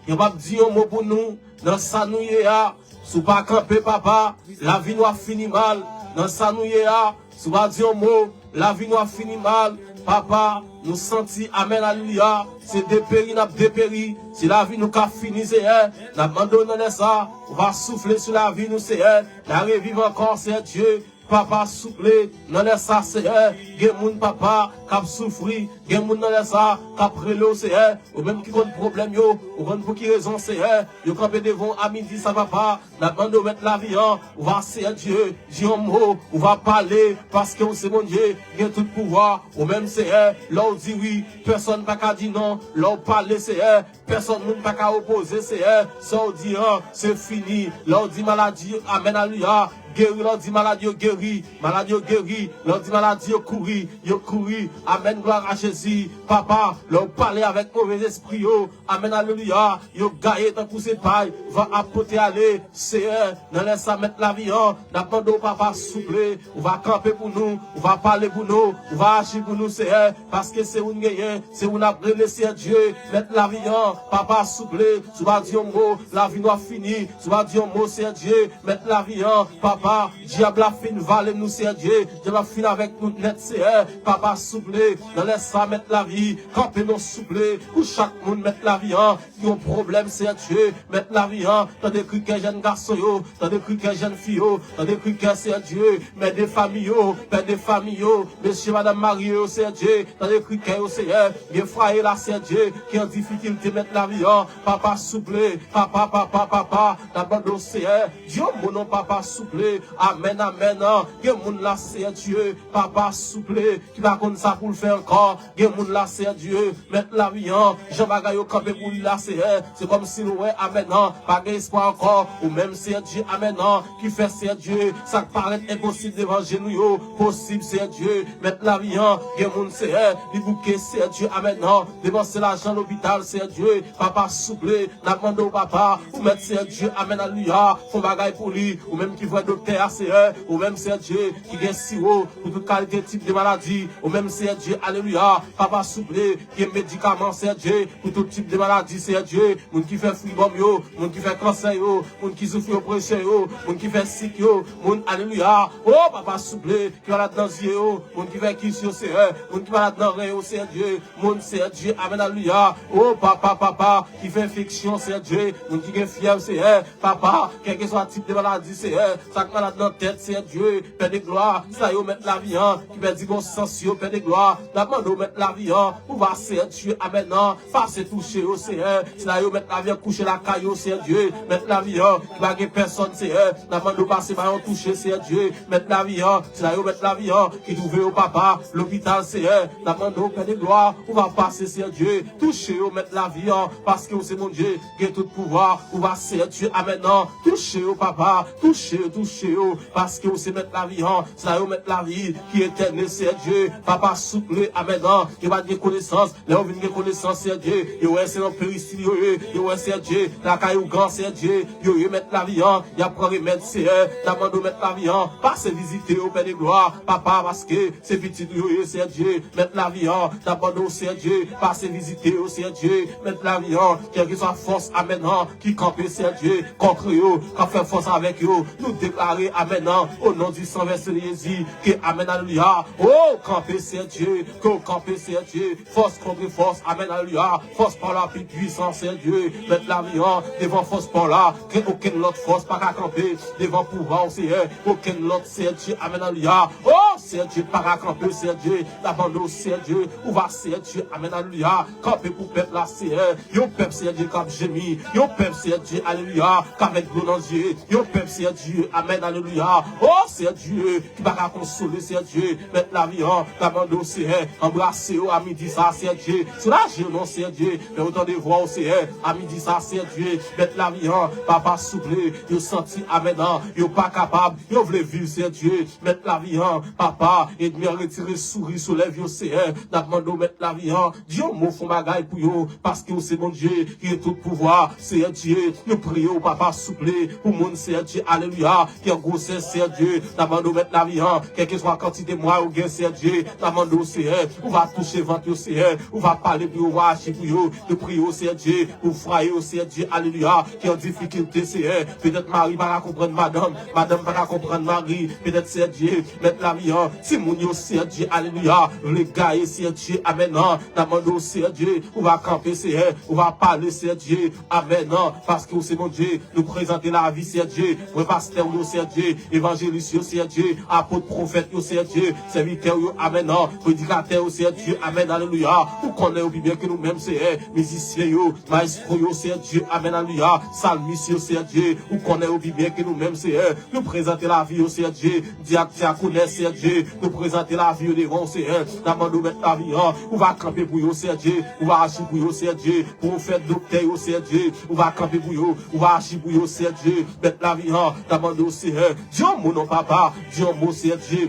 ki kapab di yon mo pou nou, nan sa nou ye a. Si w pa kanpe, Papa, lavi nou ap fini mal. Nan sa nou ye a, si w pa di yon mo, lavi nou ap fini mal. Papa, nou santi, amèn, alelouya, se deperi n ap deperi, se lavi nou k ap fini, Seyè. N ap mande w nan lè sa, ou va soufle sou lavi nou, Seyè. N a reviv ankò, Seyè Dye. Papa, souple, nan lè sa, Seyè, gen moun, Papa, k ap soufri, gen moun nan lè sa k ap rele w, Seyè, ou menm ki konn pwoblèm yo, ou konn pou ki rezon, Seyè, yo kanpe devan w a midi sa, Papa. N ap mande w, Mèt lavi an, ou va, Seyè Dye, di yon mo, ou va pale, paske ou se Bondye, gen tout pouvwa, ou menm, Seyè, lè w di wi, pèsonn pa ka di non, lè w pale, Seyè, pèsonn moun pa ka opoze, Seyè. Sa w di an, se fini. Lè w di maladi, amèn, alelouya, geri, lè w di maladi yo geri, maladi yo geri. Lè w di maladi yo kouri, yo kouri. Amèn, glwa a Jezi. Papa, lè w pale avèk move espri yo, amèn, alelouya, yo gaye tankou se pay van ap pote ale. Seyè, nan lè sa, Mèt lavi an, n ap mande w, Papa, souple, ou va kanpe pou nou, ou va pale pou nou, ou va aji pou nou, Seyè, paske se ou n genyen, se ou n ap rele, Seyè Dye. Mèt lavi an, Papa, souple, si w pa di yon mo, lavi nou ap fini. Si w pa di yon mo, Seyè Dye, Mèt lavi an, Papa, dyab la fin vale nou, Seyè Dye, dyab la fin avèk nou nèt, Seyè. Papa, souple, nan lè sa, Mèt lavi, kanpe non, souple, pou chak moun, Mèt lavi an, yon pwoblèm, Seyè Dye, Mèt lavi an, tande kri kè jèn gason yo, tande kri kè jèn fi yo, tande kri kè, Seyè Dye, mè de fanmi yo, pè de fanmi yo, mesye, madanm, marye yo, Seyè Dye, tande kri kè yo, Seyè, gen fwaye la, Seyè Dye, ki an difikilte, Mèt lavi an, Papa, souple, Papa, Papa, Papa, n ap mande w, Seyè, di yon mo non, Papa, souple, amèn, amèn, an, gen moun la, Seyè Dye, Papa, souple, ki pa konn sa pou l fè ankò. Gen moun la, Seyè Dye, Mèt lavi an, jan bagay yo kanpe pou li la, Seyè, se kòmsi nou wè, amèn, an, pa gen espwa ankò. Ou menm, Seyè Dye, amèn, an, ki fè, Seyè Dye, sa k parèt enposib devan je nou yo posib, Seyè Dye. Mèt lavi an, gen moun, Seyè, li bouke, Seyè Dye, amèn, an, depanse lajan lopital, Seyè Dye. Papa, souple, n ap mande w, Papa, ou mèt, Seyè Dye, amèn, alelouya, fè yon bagay pou li. Ou menm ki vwè doktè a, Seyè, ou menm, Seyè Dye, ki gen siwo pou tout kalite tip de maladi. Ou menm, Seyè Dye, alelouya, Papa, souple, gen medikaman, Seyè Dye, pou tout tip de maladi, Seyè Dye. Moun ki fè fribòm yo, moun ki fè kansè yo, moun ki soufri opresyon yo, moun ki fè sik yo, moun, alelouya, o, Papa, souple, ki malad nan zye yo, moun ki fè kis yo, Seyè, moun ki malad nan ren yo, Seyè Dye, moun, Seyè Dye, amèn, alelouya, o, Papa, Papa, ki fè enfeksyon, Seyè Dye, moun ki gen fyèv, Seyè, Papa, kèlkeswa tip de maladi, Seyè, sa k malad nan tèt, Seyè Dye, Pè de glwa, sila yo, Mèt lavi an, ki pèdi bon sans yo, Pè de glwa, n ap mande w, Mèt lavi an, pou va, Seyè Dye, amèn, an, pase touche yo, Seyè, sila yo, Mèt lavi an, kouche lakay yo, Seyè Dye, Mèt lavi an, ki pa gen pèsonn, Seyè, n ap mande w pase ba yo touche, Seyè Dye, Mèt lavi an, sila yo, Mèt lavi an, ki twouve yo, Papa, lopital, Seyè, n ap mande w, Pè de glwa, ou va pase, Seyè Dye, touche yo, Mèt lavi an, paske ou se Bondye, gen tout pouvwa, ou va, Seyè Dye, amèn, an, touche yo, Papa, touche yo, touche yo, paske ou se Mèt lavi an, sila yo, Mèt lavi, ki etène, Seyè Dye, Papa, souple, amèn, an, yo pa t gen konesans, lè yo vin gen konesans, Seyè Dye, yo wè se nan peristil yo ye, yo wè, Seyè Dye, lakay ougan, Seyè Dye, yo ye, Mèt lavi an, y ap pran remèd, Seyè, n ap mande w, Mèt lavi an, pase vizite yo, Pè de glwa, Papa, paske se pitit ou yo ye, Seyè Dye, Mèt lavi an, n ap mande w, Seyè Dye, pase vizite yo, Seyè Dye, Mèt lavi an, kèlkeswa fòs, amèn, an, ki kanpe, Seyè Dye, kont yo, k ap fè fòs avèk yo, nou deklare, amèn, an, o non di san vèse de Jezi, ke, amèn, alelouya, o, kanpe, Seyè Dye, ke w kanpe, Seyè Dye, fòs kont fòs, amèn, alelouya, fòs pa w la pi pwisan, Seyè Dye, Mèt lavi an, devan fòs pa w la, ke okenn lòt fòs pa ka kanpe, devan pouvwa w, Seyè, okenn lòt, Seyè Dye, amèn, alelouya, o, Seyè Dye, pa ka kanpe, Seyè Dye, n ap mande w, Seyè Dye, ou va, Seyè Dye, amèn, alelouya, kanpe pou pèp la, Seyè, yon pèp, Seyè Dye, k ap jemi, yon pèp, Seyè Dye, alelouya, k avèk dlo nan zye, yon pèp, Seyè Dye, amèn, alelouya, o Seyè Dye, ki pa ka konsole, Seyè Dye, mèt lavi an, n ap mande w, Seyè, anbrase yo a midi sa, Seyè Dye, soulaje yo non, Seyè Dye, fè yo tande vwa w, Seyè, a midi sa, Seyè Dye, mèt lavi an, papa, souple, yo santi, amèn, an, yo pa kapab, yo vle viv, Seyè Dye, mèt lavi an, papa, ènmi an retire souri sou lèv yo, Seyè. N ap mande w, mèt lavi an, di yon mo, fè yon bagay pou yo, paske w se Bondye ki gen tout pouvwa. Seyè Dye, nou priye w, papa, souple, pou moun, Seyè Dye, alelouya, ki an gwosès, Seyè Dye. N ap mande w, mèt lavi an, kèlkeswa kantite mwa yo gen, Seyè Dye, n ap mande w, Seyè, ou va touche vant yo, Seyè, ou va pale pou yo, ou va aji pou yo. Nou priye w, Seyè Dye, pou fwaye yo, Seyè Dye, alelouya, ki an difikilte, Seyè. Petèt mari pa ka konprann madanm, madanm pa ka konprann mari. Petèt, Seyè Dye, mèt lavi an, timoun yo, Seyè Dye, alelouya, vle gaye, Seyè Dye, amèn, an. N ap mande w, Seyè Dye, ou va kanpe, Seyè, ou va pale, Seyè Dye, amèn, an, paske w se Bondye. Nou prezante lavi, Seyè Dye, vrè pastè w yo, Seyè Dye, evanjelis yo, Seyè Dye, apot, pwofèt yo, Seyè Dye, sèvitè w yo, amèn, an, predikatè yo, Seyè Dye, amèn, alelouya. Ou konnen yo pi byen ke nou menm, Seyè, mizisyen yo, mayestwo yo, Seyè Dye, amèn, alelouya, salmis yo, Seyè Dye, ou konnen yo pi byen ke nou menm, Seyè. Nou prezante lavi yo, Seyè Dye, dyak, dyakonès, Seyè Dye, nou prezante lavi yo devan w, Seyè. N ap mande w, mèt lavi an, ou va kanpe pou yo, Seyè Dye, ou va aji pou yo, Seyè Dye, pwofèt, doktè yo, Seyè Dye, ou va kanpe pou yo, ou va aji pou yo, Seyè Dye, mèt lavi an, n ap mande w, Seyè, di yon mo non, papa, di yon mo, Seyè Dye.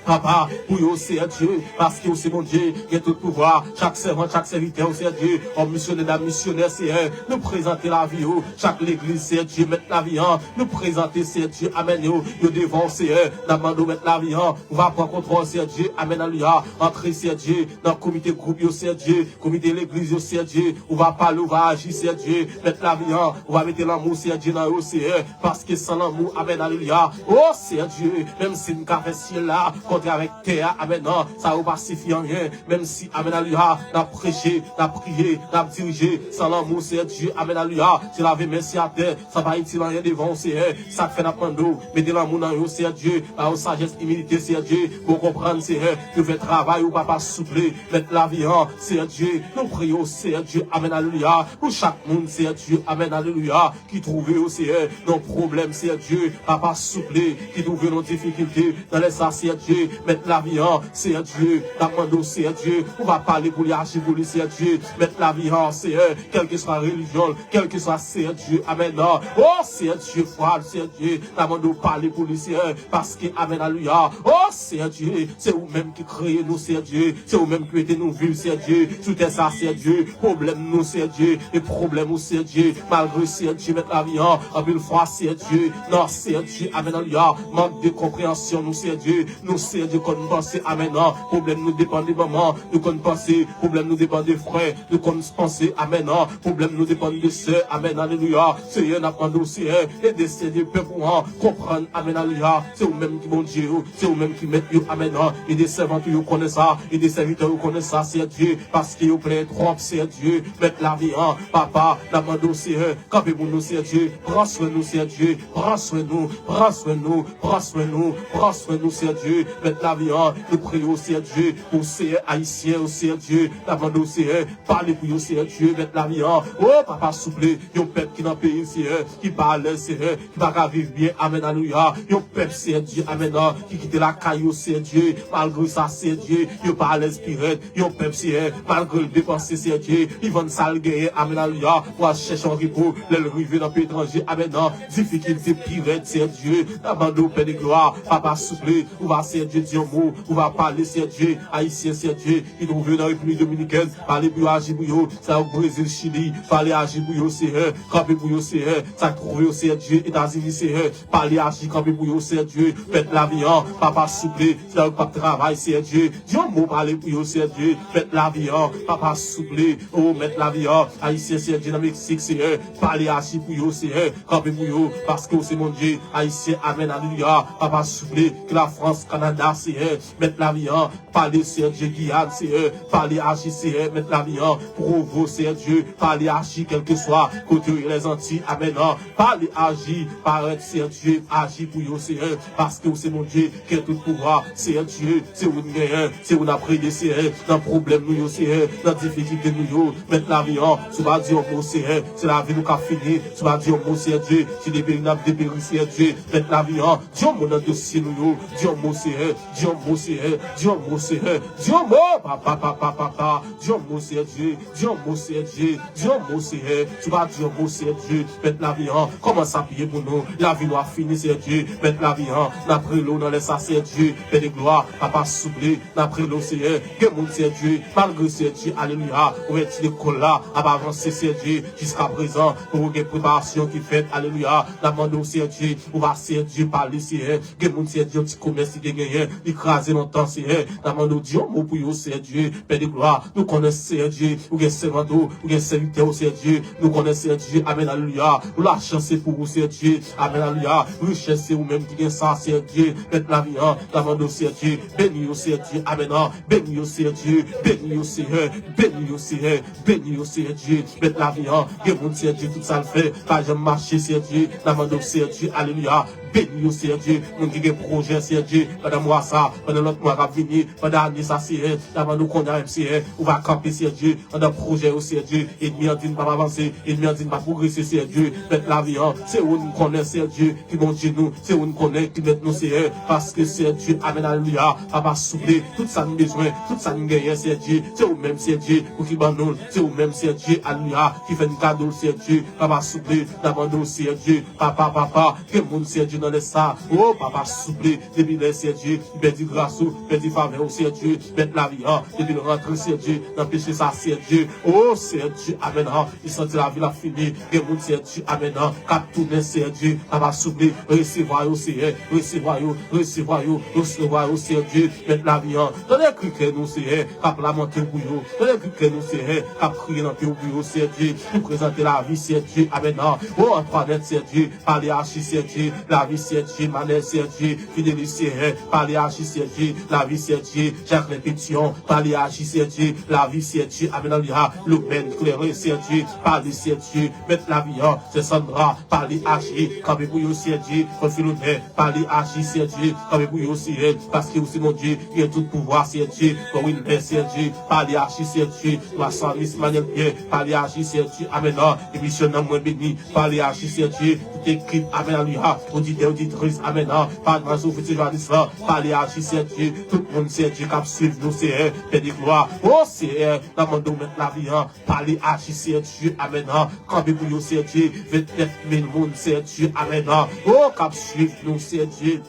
Papa, pou yo, Seyè Dye, paske w se Bondye, gen tout pouvwa, chak sèvant, chak sèvitè, w, Seyè Dye, òm misyonè, dam misyonè, Seyè, nou prezante lavi yo, chak legliz, Seyè Dye, mèt lavi an, nou prezante, Seyè Dye, amèn yo, yo devan w, Seyè, n ap mande w, mèt lavi an, ou va pran kontwòl, Seyè Dye, amèn, alelouya, antre, Seyè Dye, nan komite gwoup yo, Seyè Dye, komite legliz yo, Seyè Dye, ou va pale, ou va aji, Seyè Dye, mèt lavi an, ou va mete lanmou, Seyè Dye, nan yo, Seyè, paske san lanmou, amèn, alelouya, o Seyè Dye, menm si n ka fè syèl la, kontre avèk tè a, amèn, an, sa yo pa sifi anyen, menm si, amèn, alelouya, n ap preche, n ap priye, n ap dirije, san lanmou, Seyè Dye, amèn, alelouya, se lave men, se atè, sa pa itil anyen devan w, Seyè, sa k fè n ap mande w, mete lanmou nan yo, Seyè Dye, ba yo sajès, imilite, Seyè Dye, pou yo konprann, Seyè, yo fè travay ou, papa, souple, mèt lavi an, Seyè Dye, nou priye w, Seyè Dye, amèn, alelouya, pou chak moun, Seyè Dye, amèn, alelouya, ki twouve yo, Seyè, nan pwoblèm, Seyè Dye, papa, souple, ki twouve nan difikilte, nan lè sa, Seyè Dye, mèt lavi an, Seyè Dye, n ap mande w, Seyè Dye, ou va pale pou li, aji pou li, Seyè Dye, mèt lavi an, Seyè, kèlkeswa relijyon l, kèlkeswa, Seyè Dye, amèn, an, o, Seyè Dye, fwa l, Seyè Dye, n ap mande w pale pou li, Seyè, paske, amèn, alelouya, o, Seyè Dye, se ou menm ki kreye nou, Seyè Dye, se ou menm ki mete nou viv, Seyè Dye, sou tè sa, Seyè Dye, pwoblèm nou, Seyè Dye, e pwoblèm ou, Seyè Dye, malgre, Seyè Dye, mèt lavi an, anpil fwa, Seyè Dye, nan, Seyè Dye, amèn, alelouya, mank de konpreyansyon nou, Seyè Dye, nou, Seyè Dye, konn panse, amèn, an, pwoblèm nou depann de manman, nou konn panse, pwoblèm nou depann de frè, nou konn panse, amèn, an, pwoblèm nou depann de sè, amèn, alelouya, Seyè, n ap mande w, Seyè, ede, Seyè Dye, pèp ou an, konprann, amèn, alelouya, se ou menm ki Bondye yo, se ou menm ki mèt yo, amèn, an, ede sèvant ou yo konnen sa, ede sèvitè yo konnen sa, Seyè Dye, paske yo plenyen twòp, Seyè Dye, mèt lavi an, papa, n ap mande w, Seyè, kanpe pou nou, Seyè Dye, pran swen nou, Seyè Dye, pran swen nou, pran swen nou, pran swen nou, pran swen nou, Seyè Dye, mèt lavi an, nou priye w, Seyè Dye, pou Seyè ayisyen yo, Seyè Dye, n ap mande w, Seyè, pale pou yo, Seyè Dye, mèt lavi an, o, papa, souple, yon pèp ki nan peyi l, Seyè, ki pa alèz, Seyè, ki pa ka viv byen, amèn, alelouya, yon pèp, Seyè Dye, amèn, an, ki kite lakay yo, Seyè Dye, malgre sa, Seyè Dye, yo pa alèz pi rèd, yon pèp, Seyè, malgre l depanse, Seyè Dye, li vann sa l genyen, amèn, alelouya, pou al chèche yon repo, lè l rive nan peyi etranje, amèn, an, difikilte pi rèd, Seyè Dye, n ap mande w, Pè de glwa, papa, souple, ou va, Seyè Dye, di yon mo, ou va pale, Seyè Dye, ayisyen, Seyè Dye, ki twouve yo nan Repiblik Dominikèn, pale pou yo, aji pou yo, sa yo Brezil, Chili, pale, aji pou yo, Seyè, kanpe pou yo, Seyè, sa k twouve yo, Seyè Dye, Etazini, Seyè, pale, aji, kanpe pou yo, Seyè Dye, mèt lavi an, papa, souple, sa yo k p ap travay, Seyè Dye, di yon mo, pale pou yo, Seyè Dye, mèt lavi an, papa, souple, o, mèt lavi an, ayisyen, Seyè Dye, nan Meksik, Seyè, pale, aji pou yo, Seyè, kanpe pou yo, paske w se Bondye, ayisyen, amèn, alelouya, papa, souple, ke Lafrans, Kanada, Kanada, Seyè, mèt lavi an, pale, Seyè Dye, Giyàn, Seyè, pale, aji, Seyè, mèt lavi an, Pwovo, Seyè Dye, pale, aji, kèlkeswa kote yo ye, Lèzanti, amèn an, pale, aji, parèt, Seyè Dye, aji pou yo, Seyè, paske ou se Bondye ki gen tout pouvwa, Seyè Dye, se ou n genyen, se ou n ap rele, Seyè, nan pwoblèm nou yo, Seyè, nan difikilte nou yo, mèt lavi an, si w pa di yon mo, Seyè, se lavi nou k ap fini, si w pa di yon mo, Seyè Dye, si deperi n ap deperi, Seyè Dye, mèt lavi an, di yon mo nan dosye nou yo, di yon mo, Seyè, di yon mo, Seyè, di yon mo, Seyè, di yon mo, papa, papa, papa, di yon mo, Seyè Dye, di yon mo, Seyè Dye, di yon mo, Seyè, si w pa di yon mo, Seyè Dye, mèt lavi an, kòman sa ap ye pou nou, lavi nou ap fini, Seyè Dye, mèt lavi an, n ap rele w nan lè sa, Seyè Dye, Pè de glwa, papa souple, n ap rele w, Seyè, gen moun, Seyè Dye, malgre, Seyè Dye, alelouya, ouvèti lekòl la ap avanse, Seyè Dye, jiskaprezan, poko gen preparasyon ki fèt, alelouya, n ap mande w, Seyè Dye, ou va, Seyè Dye, pale, Seyè, gen moun, Seyè Dye, yon ti komès li te genyen, li kraze lontan, Seyè, n ap mande w di yon mo pou yo, Seyè Dye, Pè de glwa, nou konnen, Seyè Dye, ou gen sèvant ou, ou gen sèvitè ou, Seyè Dye, nou konnen, Seyè Dye, amèn, alelouya, ou lachan se pou ou, Seyè Dye, amèn, alelouya, richès se ou menm ki gen sa, Seyè Dye, mèt lavi an, n ap mande w, Seyè Dye, beni yo, Seyè Dye, amèn, an, beni yo, Seyè Dye, beni yo, Seyè, beni yo, Seyè, beni yo, Seyè Dye, mèt lavi an, gen moun, Seyè Dye, tout sa l fè, pa janm mache, Seyè Dye, n ap mande w, Seyè Dye, alelouya, beni yo, Seyè Dye, moun ki gen pwojè, Seyè Dye, pandan mwa sa, pandan lòt mwa k ap vini, pandan ane sa, Seyè, n ap mande w kounye a menm, Seyè, ou va kanpe, Seyè Dye, anndan pwojè yo, Seyè Dye. Ènmi an di n p ap avanse, ènmi an di n p ap pwogrese, Seyè Dye. Mèt lavi an, se ou n konnen, Seyè Dye, ki Bondye nou, se ou n konnen ki mèt nou, Seyè. Paske, Seyè Dye, amèn, alelouya, papa souple, tout sa n bezwen, tout sa n genyen, Seyè Dye, se ou menm, Seyè Dye, ou ki ban nou l, se ou menm, Seyè Dye, alelouya, ki fè n kado l, Seyè Dye, papa souple, n ap mande w, Seyè Dye, papa, papa, gen moun, Seyè Dye, nan lè sa, o, papa souple, depi lè, Seyè Dye, li pèdi gras ou, pèdi favè ou, Seyè Dye, mèt lavi an, depi l rantre, Seyè Dye, nan peche sa, Seyè Dye, o, Seyè Dye, amèn, an, li santi lavi l ap fini, gen moun, Seyè Dye, amèn, an, k ap tounen, Seyè Dye, papa souple, resevwa yo, Seyè, resevwa yo, resevwa yo, resevwa yo, Seyè Dye, mèt lavi an, tande kri kè nou, Seyè, k ap lamante w pou yo, tande kri kè nou, Seyè, k ap kriye nan pye w pou yo, Seyè Dye, nou prezante lavi, Seyè Dye, amèn, an, o, Antwanèt, Seyè Dye, pale, aji, Seyè Dye, lavi, Seyè Dye, Manèl, Seyè Dye, Fidelis, Seyè, pale, aji, Seyè Dye, lavi, Seyè Dye, Jacqueline Pétion, pale, aji, Seyè Dye, lavi, Seyè Dye, amèn, alelouya, Lomèn, Kleren, Seyè Dye, pale, Seyè Dye, mèt lavi an, Sè Sandra, pale, aji, kanpe pou yo, Seyè Dye, Frè Filomè, pale, aji, Seyè Dye, kanpe pou yo, Seyè, paske ou se Bondye, ki gen tout pouvwa, Seyè Dye, Frè Wilmè, Seyè Dye, pale, aji, Seyè Dye, Masanis, Manèl Pyè, pale, aji, Seyè Dye, amèn, an, emisyon nan mwen beni, pale, aji, Seyè Dye, tout ekip, amèn, alelouya, oditè, oditris, amèn, an, pa nan sou fiti Joanis lan, pale, aji, Seyè Dye, tout moun, Seyè Dye, k ap swiv nou, Seyè, Pè de glwa, o, Seyè, n ap mande w mèt lavi an, pale, aji, Seyè Dye, amèn, an, kanpe pou yo, Seyè Dye, vennèf mil moun, Seyè Dye, amèn, an, o, k ap swiv nou, Seyè Dye.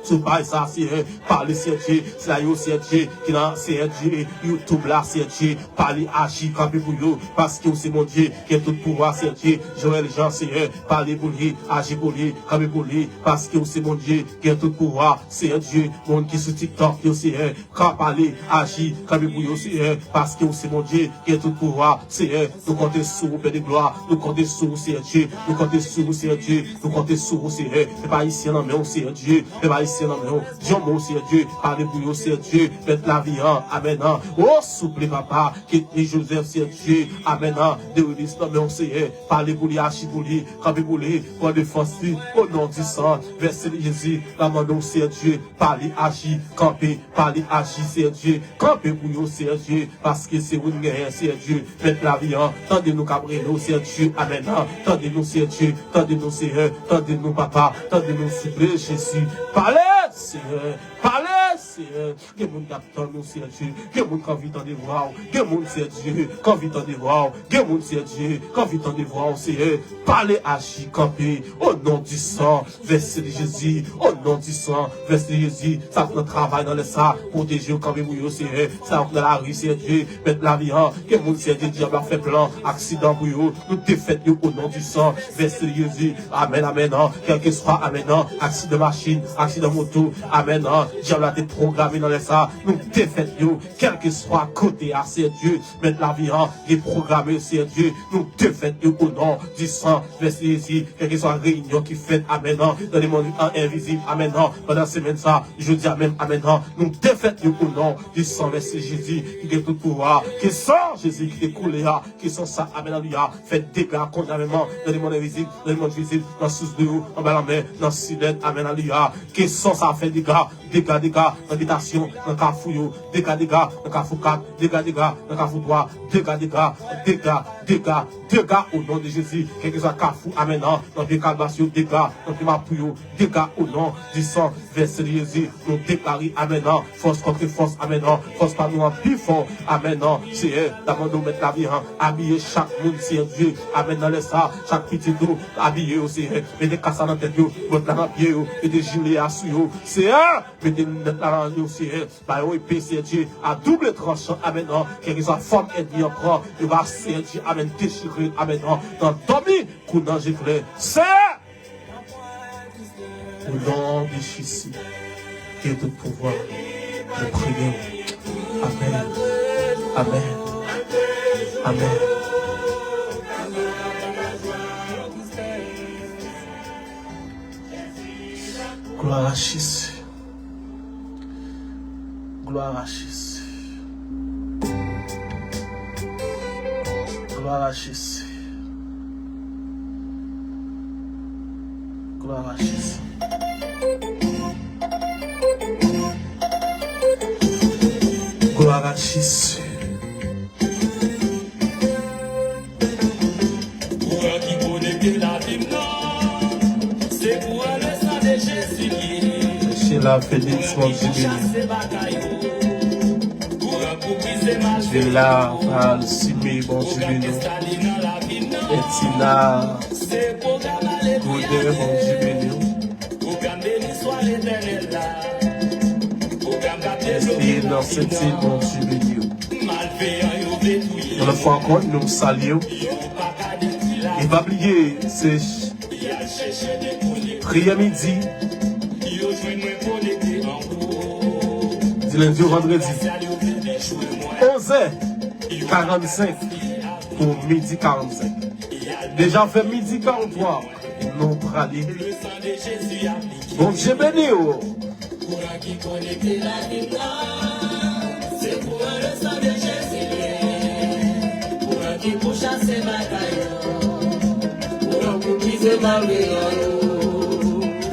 Sou paj sa, Seyè, pale, Seyè Dye, sila yo, Seyè Dye, ki nan, Seyè Dye, YouTube la, Seyè Dye, pale, aji, kanpe pou yo, paske ou se Bondye, ki gen tout pouvwa, Seyè Dye, Joël Jean, Seyè, pale pou li, aji pou li, kanpe pou li, paske ou se Bondye, ki gen tout pouvwa, Seyè Dye, moun ki sou TikTok yo, Seyè, ka pale, aji, kanpe pou yo, Seyè, paske ou se Bondye, ki gen tout pouvwa, Seyè, nou konte sou ou, Pè de glwa, nou konte sou ou, Seyè Dye, nou konte sou ou, Seyè Dye, nou konte sou ou, Seyè, pèp ayisyen nan men w, Seyè Dye, pèp ayisyen nan men w, di yon mo, Seyè Dye, pale pou yo, Sènyè Dye, mèt lavi an, amèn an. O, souple, papa, Ketni Joseph, Sènyè Dye, amèn an, Derilis nan men w, Seyè, pale pou li, aji pou li, kanpe pou li, pran defans li, o non di san vèse de Jezi, n a mande w, Sènyè Dye, pale, aji, kanpe, pale, aji, Sènyè Dye, kanpe pou yo, Sènyè Dye, paske se ou n genyen, Sènyè Dye, mèt lavi an, tande nou k ap rele w, Sènyè Dye, amèn an, tande nou, Sènyè Dye, tande nou, Seyè, tande nou, papa, tande nou, souple, Jezi, pale, Seyè, pale, Seyè. Gen moun k ap tann ou, Seyè Dye. Gen moun k anvi tande vwa w. Gen moun, Seyè Dye, k anvi tande vwa w. Gen moun, Seyè Dye, k anvi tande vwa w, Seyè. Pale, aji, kanpe. O non di san vèse de Jezi. O non di san vèse de Jezi. Sa k nan travay nan lè sa, pwoteje yo, kanpe pou yo, Seyè. Sa k nan lari, Seyè Dye, mèt lavi an. Gen moun, Seyè Dye, dyab la fè plan aksidan pou yo. Nou defèt yo o non di san vèse de Jezi. Amèn, amèn an. Kèlkeswa, amèn an. Aksidan machin, aksidan moto. Amèn an. Dyab la te pwograme nan lè sa a, nou defèt yo, kèlkeswa kote a, Seyè Dye, Mèt lavi an, gen pwograme yo, Seyè Dye, nou defèt yo o non di san vèsye Jezi, kèlkeswa reyinyon ki fèt, amèn, nan lemonn an envizib, amèn, pandan semèn sa, jodi a menm, amèn, nou defèt yo o non di san vèsye Jezi, ki gen tout pouvwa, ke san Jezi ki te koule a, ke san sa, amèn, alelouya, fè dega kounye a menm, nan lemonn envizib, nan lemonn vizib, nan sous dlo yo, anba lanmè, nan silèn, amèn, alelouya, ke san sa fè dega, dega, dega, nan bitasyon, nan kafou yo, dega, dega, nan kafou kat, dega, dega, nan kafou twa, dega, dega, dega, dega, dega, o non de Jezi, kèlkeswa kafou, amèn, nan, nan pye kalbas yo, dega, nan pye mapou yo, dega, o non di san vèsye Jezi, nou deklare, amèn, fòs kont fòs, amèn, fòs pa nou an pi fò, amèn, Seyè, n ap mande w, Mèt lavi an, abiye chak moun, Seyè Dye, amèn, nan lè sa, chak pitit ou, abiye yo, Seyè, mete kas la nan tèt yo, bòt la nan pye yo, mete jile a sou yo, Seyè, mete linèt la nan yo, Seyè. Ba yo epe, Seyè Dye, a double tranchan, amèn, kèlkeswa fòm ènmi an pran, yo va, Seyè Dye, amèn, dechire, amèn, nan dòmi, kou nan jeflè. Seyè! O non de Jezi, ki gen tout pouvwa, nou priye w. Amèn. Amèn. Amèn. Glwa a Jezi. Glwa a Jezi. Glwa a Jezi. Glwa a Jezi. Glwa a Jezi. Kouran ki konekte lavi m nan, se kouran le san de Jezi li ye. Sheila Felix, Bondye beni w. Kouran pou brize malfektè. Sheila Alcime, Bondye beni w. Etina Godet, Bondye beni w. Pwogram beni swa Letènèl la. Pwogram k ap devlope lavi nan. Bondye beni w. Malveyan yo vle touye. Yon lòt fwa ankò, nou salye w. Yo pa ka detwi lavi. E pa bliye, se priyè midi. Yo jwenn mwen konekte anwo. Di lendi o vandredi. Onzè karannsenk pou midi karannsenk. Deja fè midi karantwa. Nou prale. Bondye beni w. Kouran ki konekte lavi m nan, se kouran le san de Jezi li ye. Kouran ki pou chase batay yo. Kouran pou brize malveyan yo.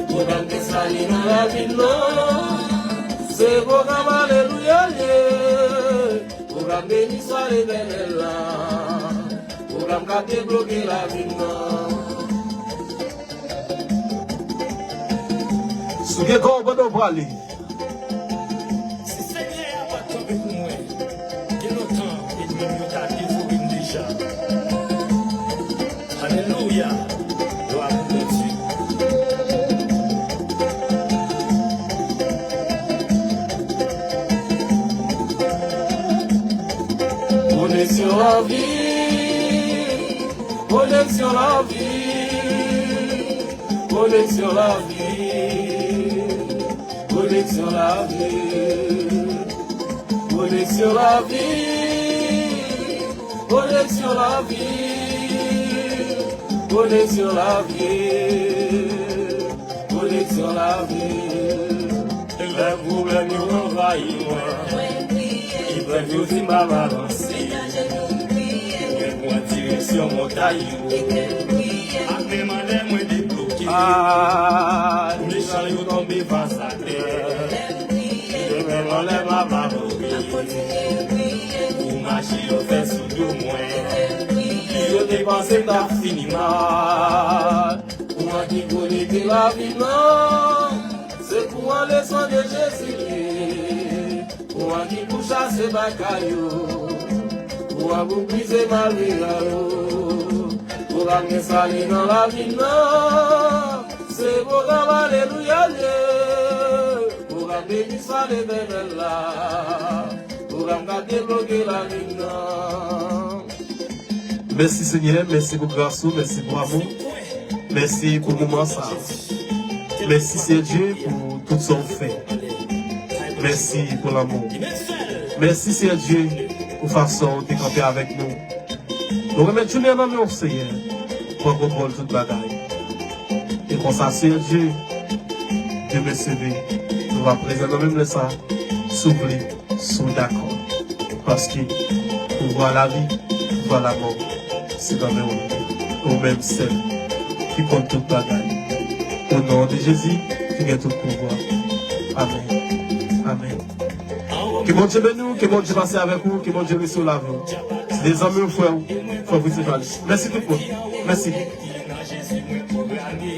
Kouran ki sali nan lavi m nan, se pwogram alelouya l ye. Pwogram beni swa Letènèl la. Pwogram k ap debloke lavi m nan. Si w gen kò w pandan w prale. Si Senyè a pa t kanpe pou mwen, gen lontan, ènmi m yo ta devore m deja. Alelouya! Glwa pou Bondye. Koneksyon lavi, koneksyon lavi, koneksyon lavi, koneksyon lavi, koneksyon lavi, koneksyon lavi, koneksyon lavi, koneksyon lavi. Lè pwoblèm yo anvayi mwen, ki prèv yo di m pa balanse. Mwen pran direksyon montay yo. Ak men m anlè mwen debloke. Mechan yo tonbe fas atè. Men m anlè m ap adore. Pou maji yo fè sou do mwen. Yo te panse m t ap fini mal. Kouran ki konekte lavi m nan, se kouran le san de Jezi li ye. Kouran ki pou chase batay yo. Kouran pou brize malveyan yo. Kouran gen sali nan lavi m nan, se pwogram alelouya l ye. Pwogram beni swa Letènèl la. Pwogram k ap debloke lavi m nan. Mèsi Senyè, mèsi pou gras ou, mèsi pou amou, mèsi pou moman sa. Mèsi Seyè Dye pou tout sa w fè. Mèsi pou lanmou. Mèsi, Seyè Dye, pou fason ou te kanpe avèk nou. Nou remèt jounen an nan men w, Seyè. Pran kontwòl tout bagay. E konsa, Seyè Dye, demen seve, nou va prezan nan menm lè sa, si w vle, si w dakò. Paske pouvwa lavi, pouvwa lamò, se nan men w li ye. Ou menm sèl ki konn tout bagay. O non de Jezi, ki gen tout pouvwa. Amèn. Amèn. Ke Bondye beni w, ke Bondye pase avèk ou, ke Bondye resi w lavi w. Se te zanmi w, frè w, frè Fritz Evangeliste. Mèsi tout moun. Mèsi. Nan Jezi mwen pwograme,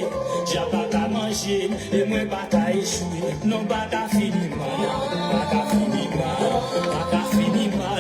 dyab pa ka manje, e mwen pa ka echwe. Non, pa ka fini mal, pa ka fini mal, pa ka fini mal.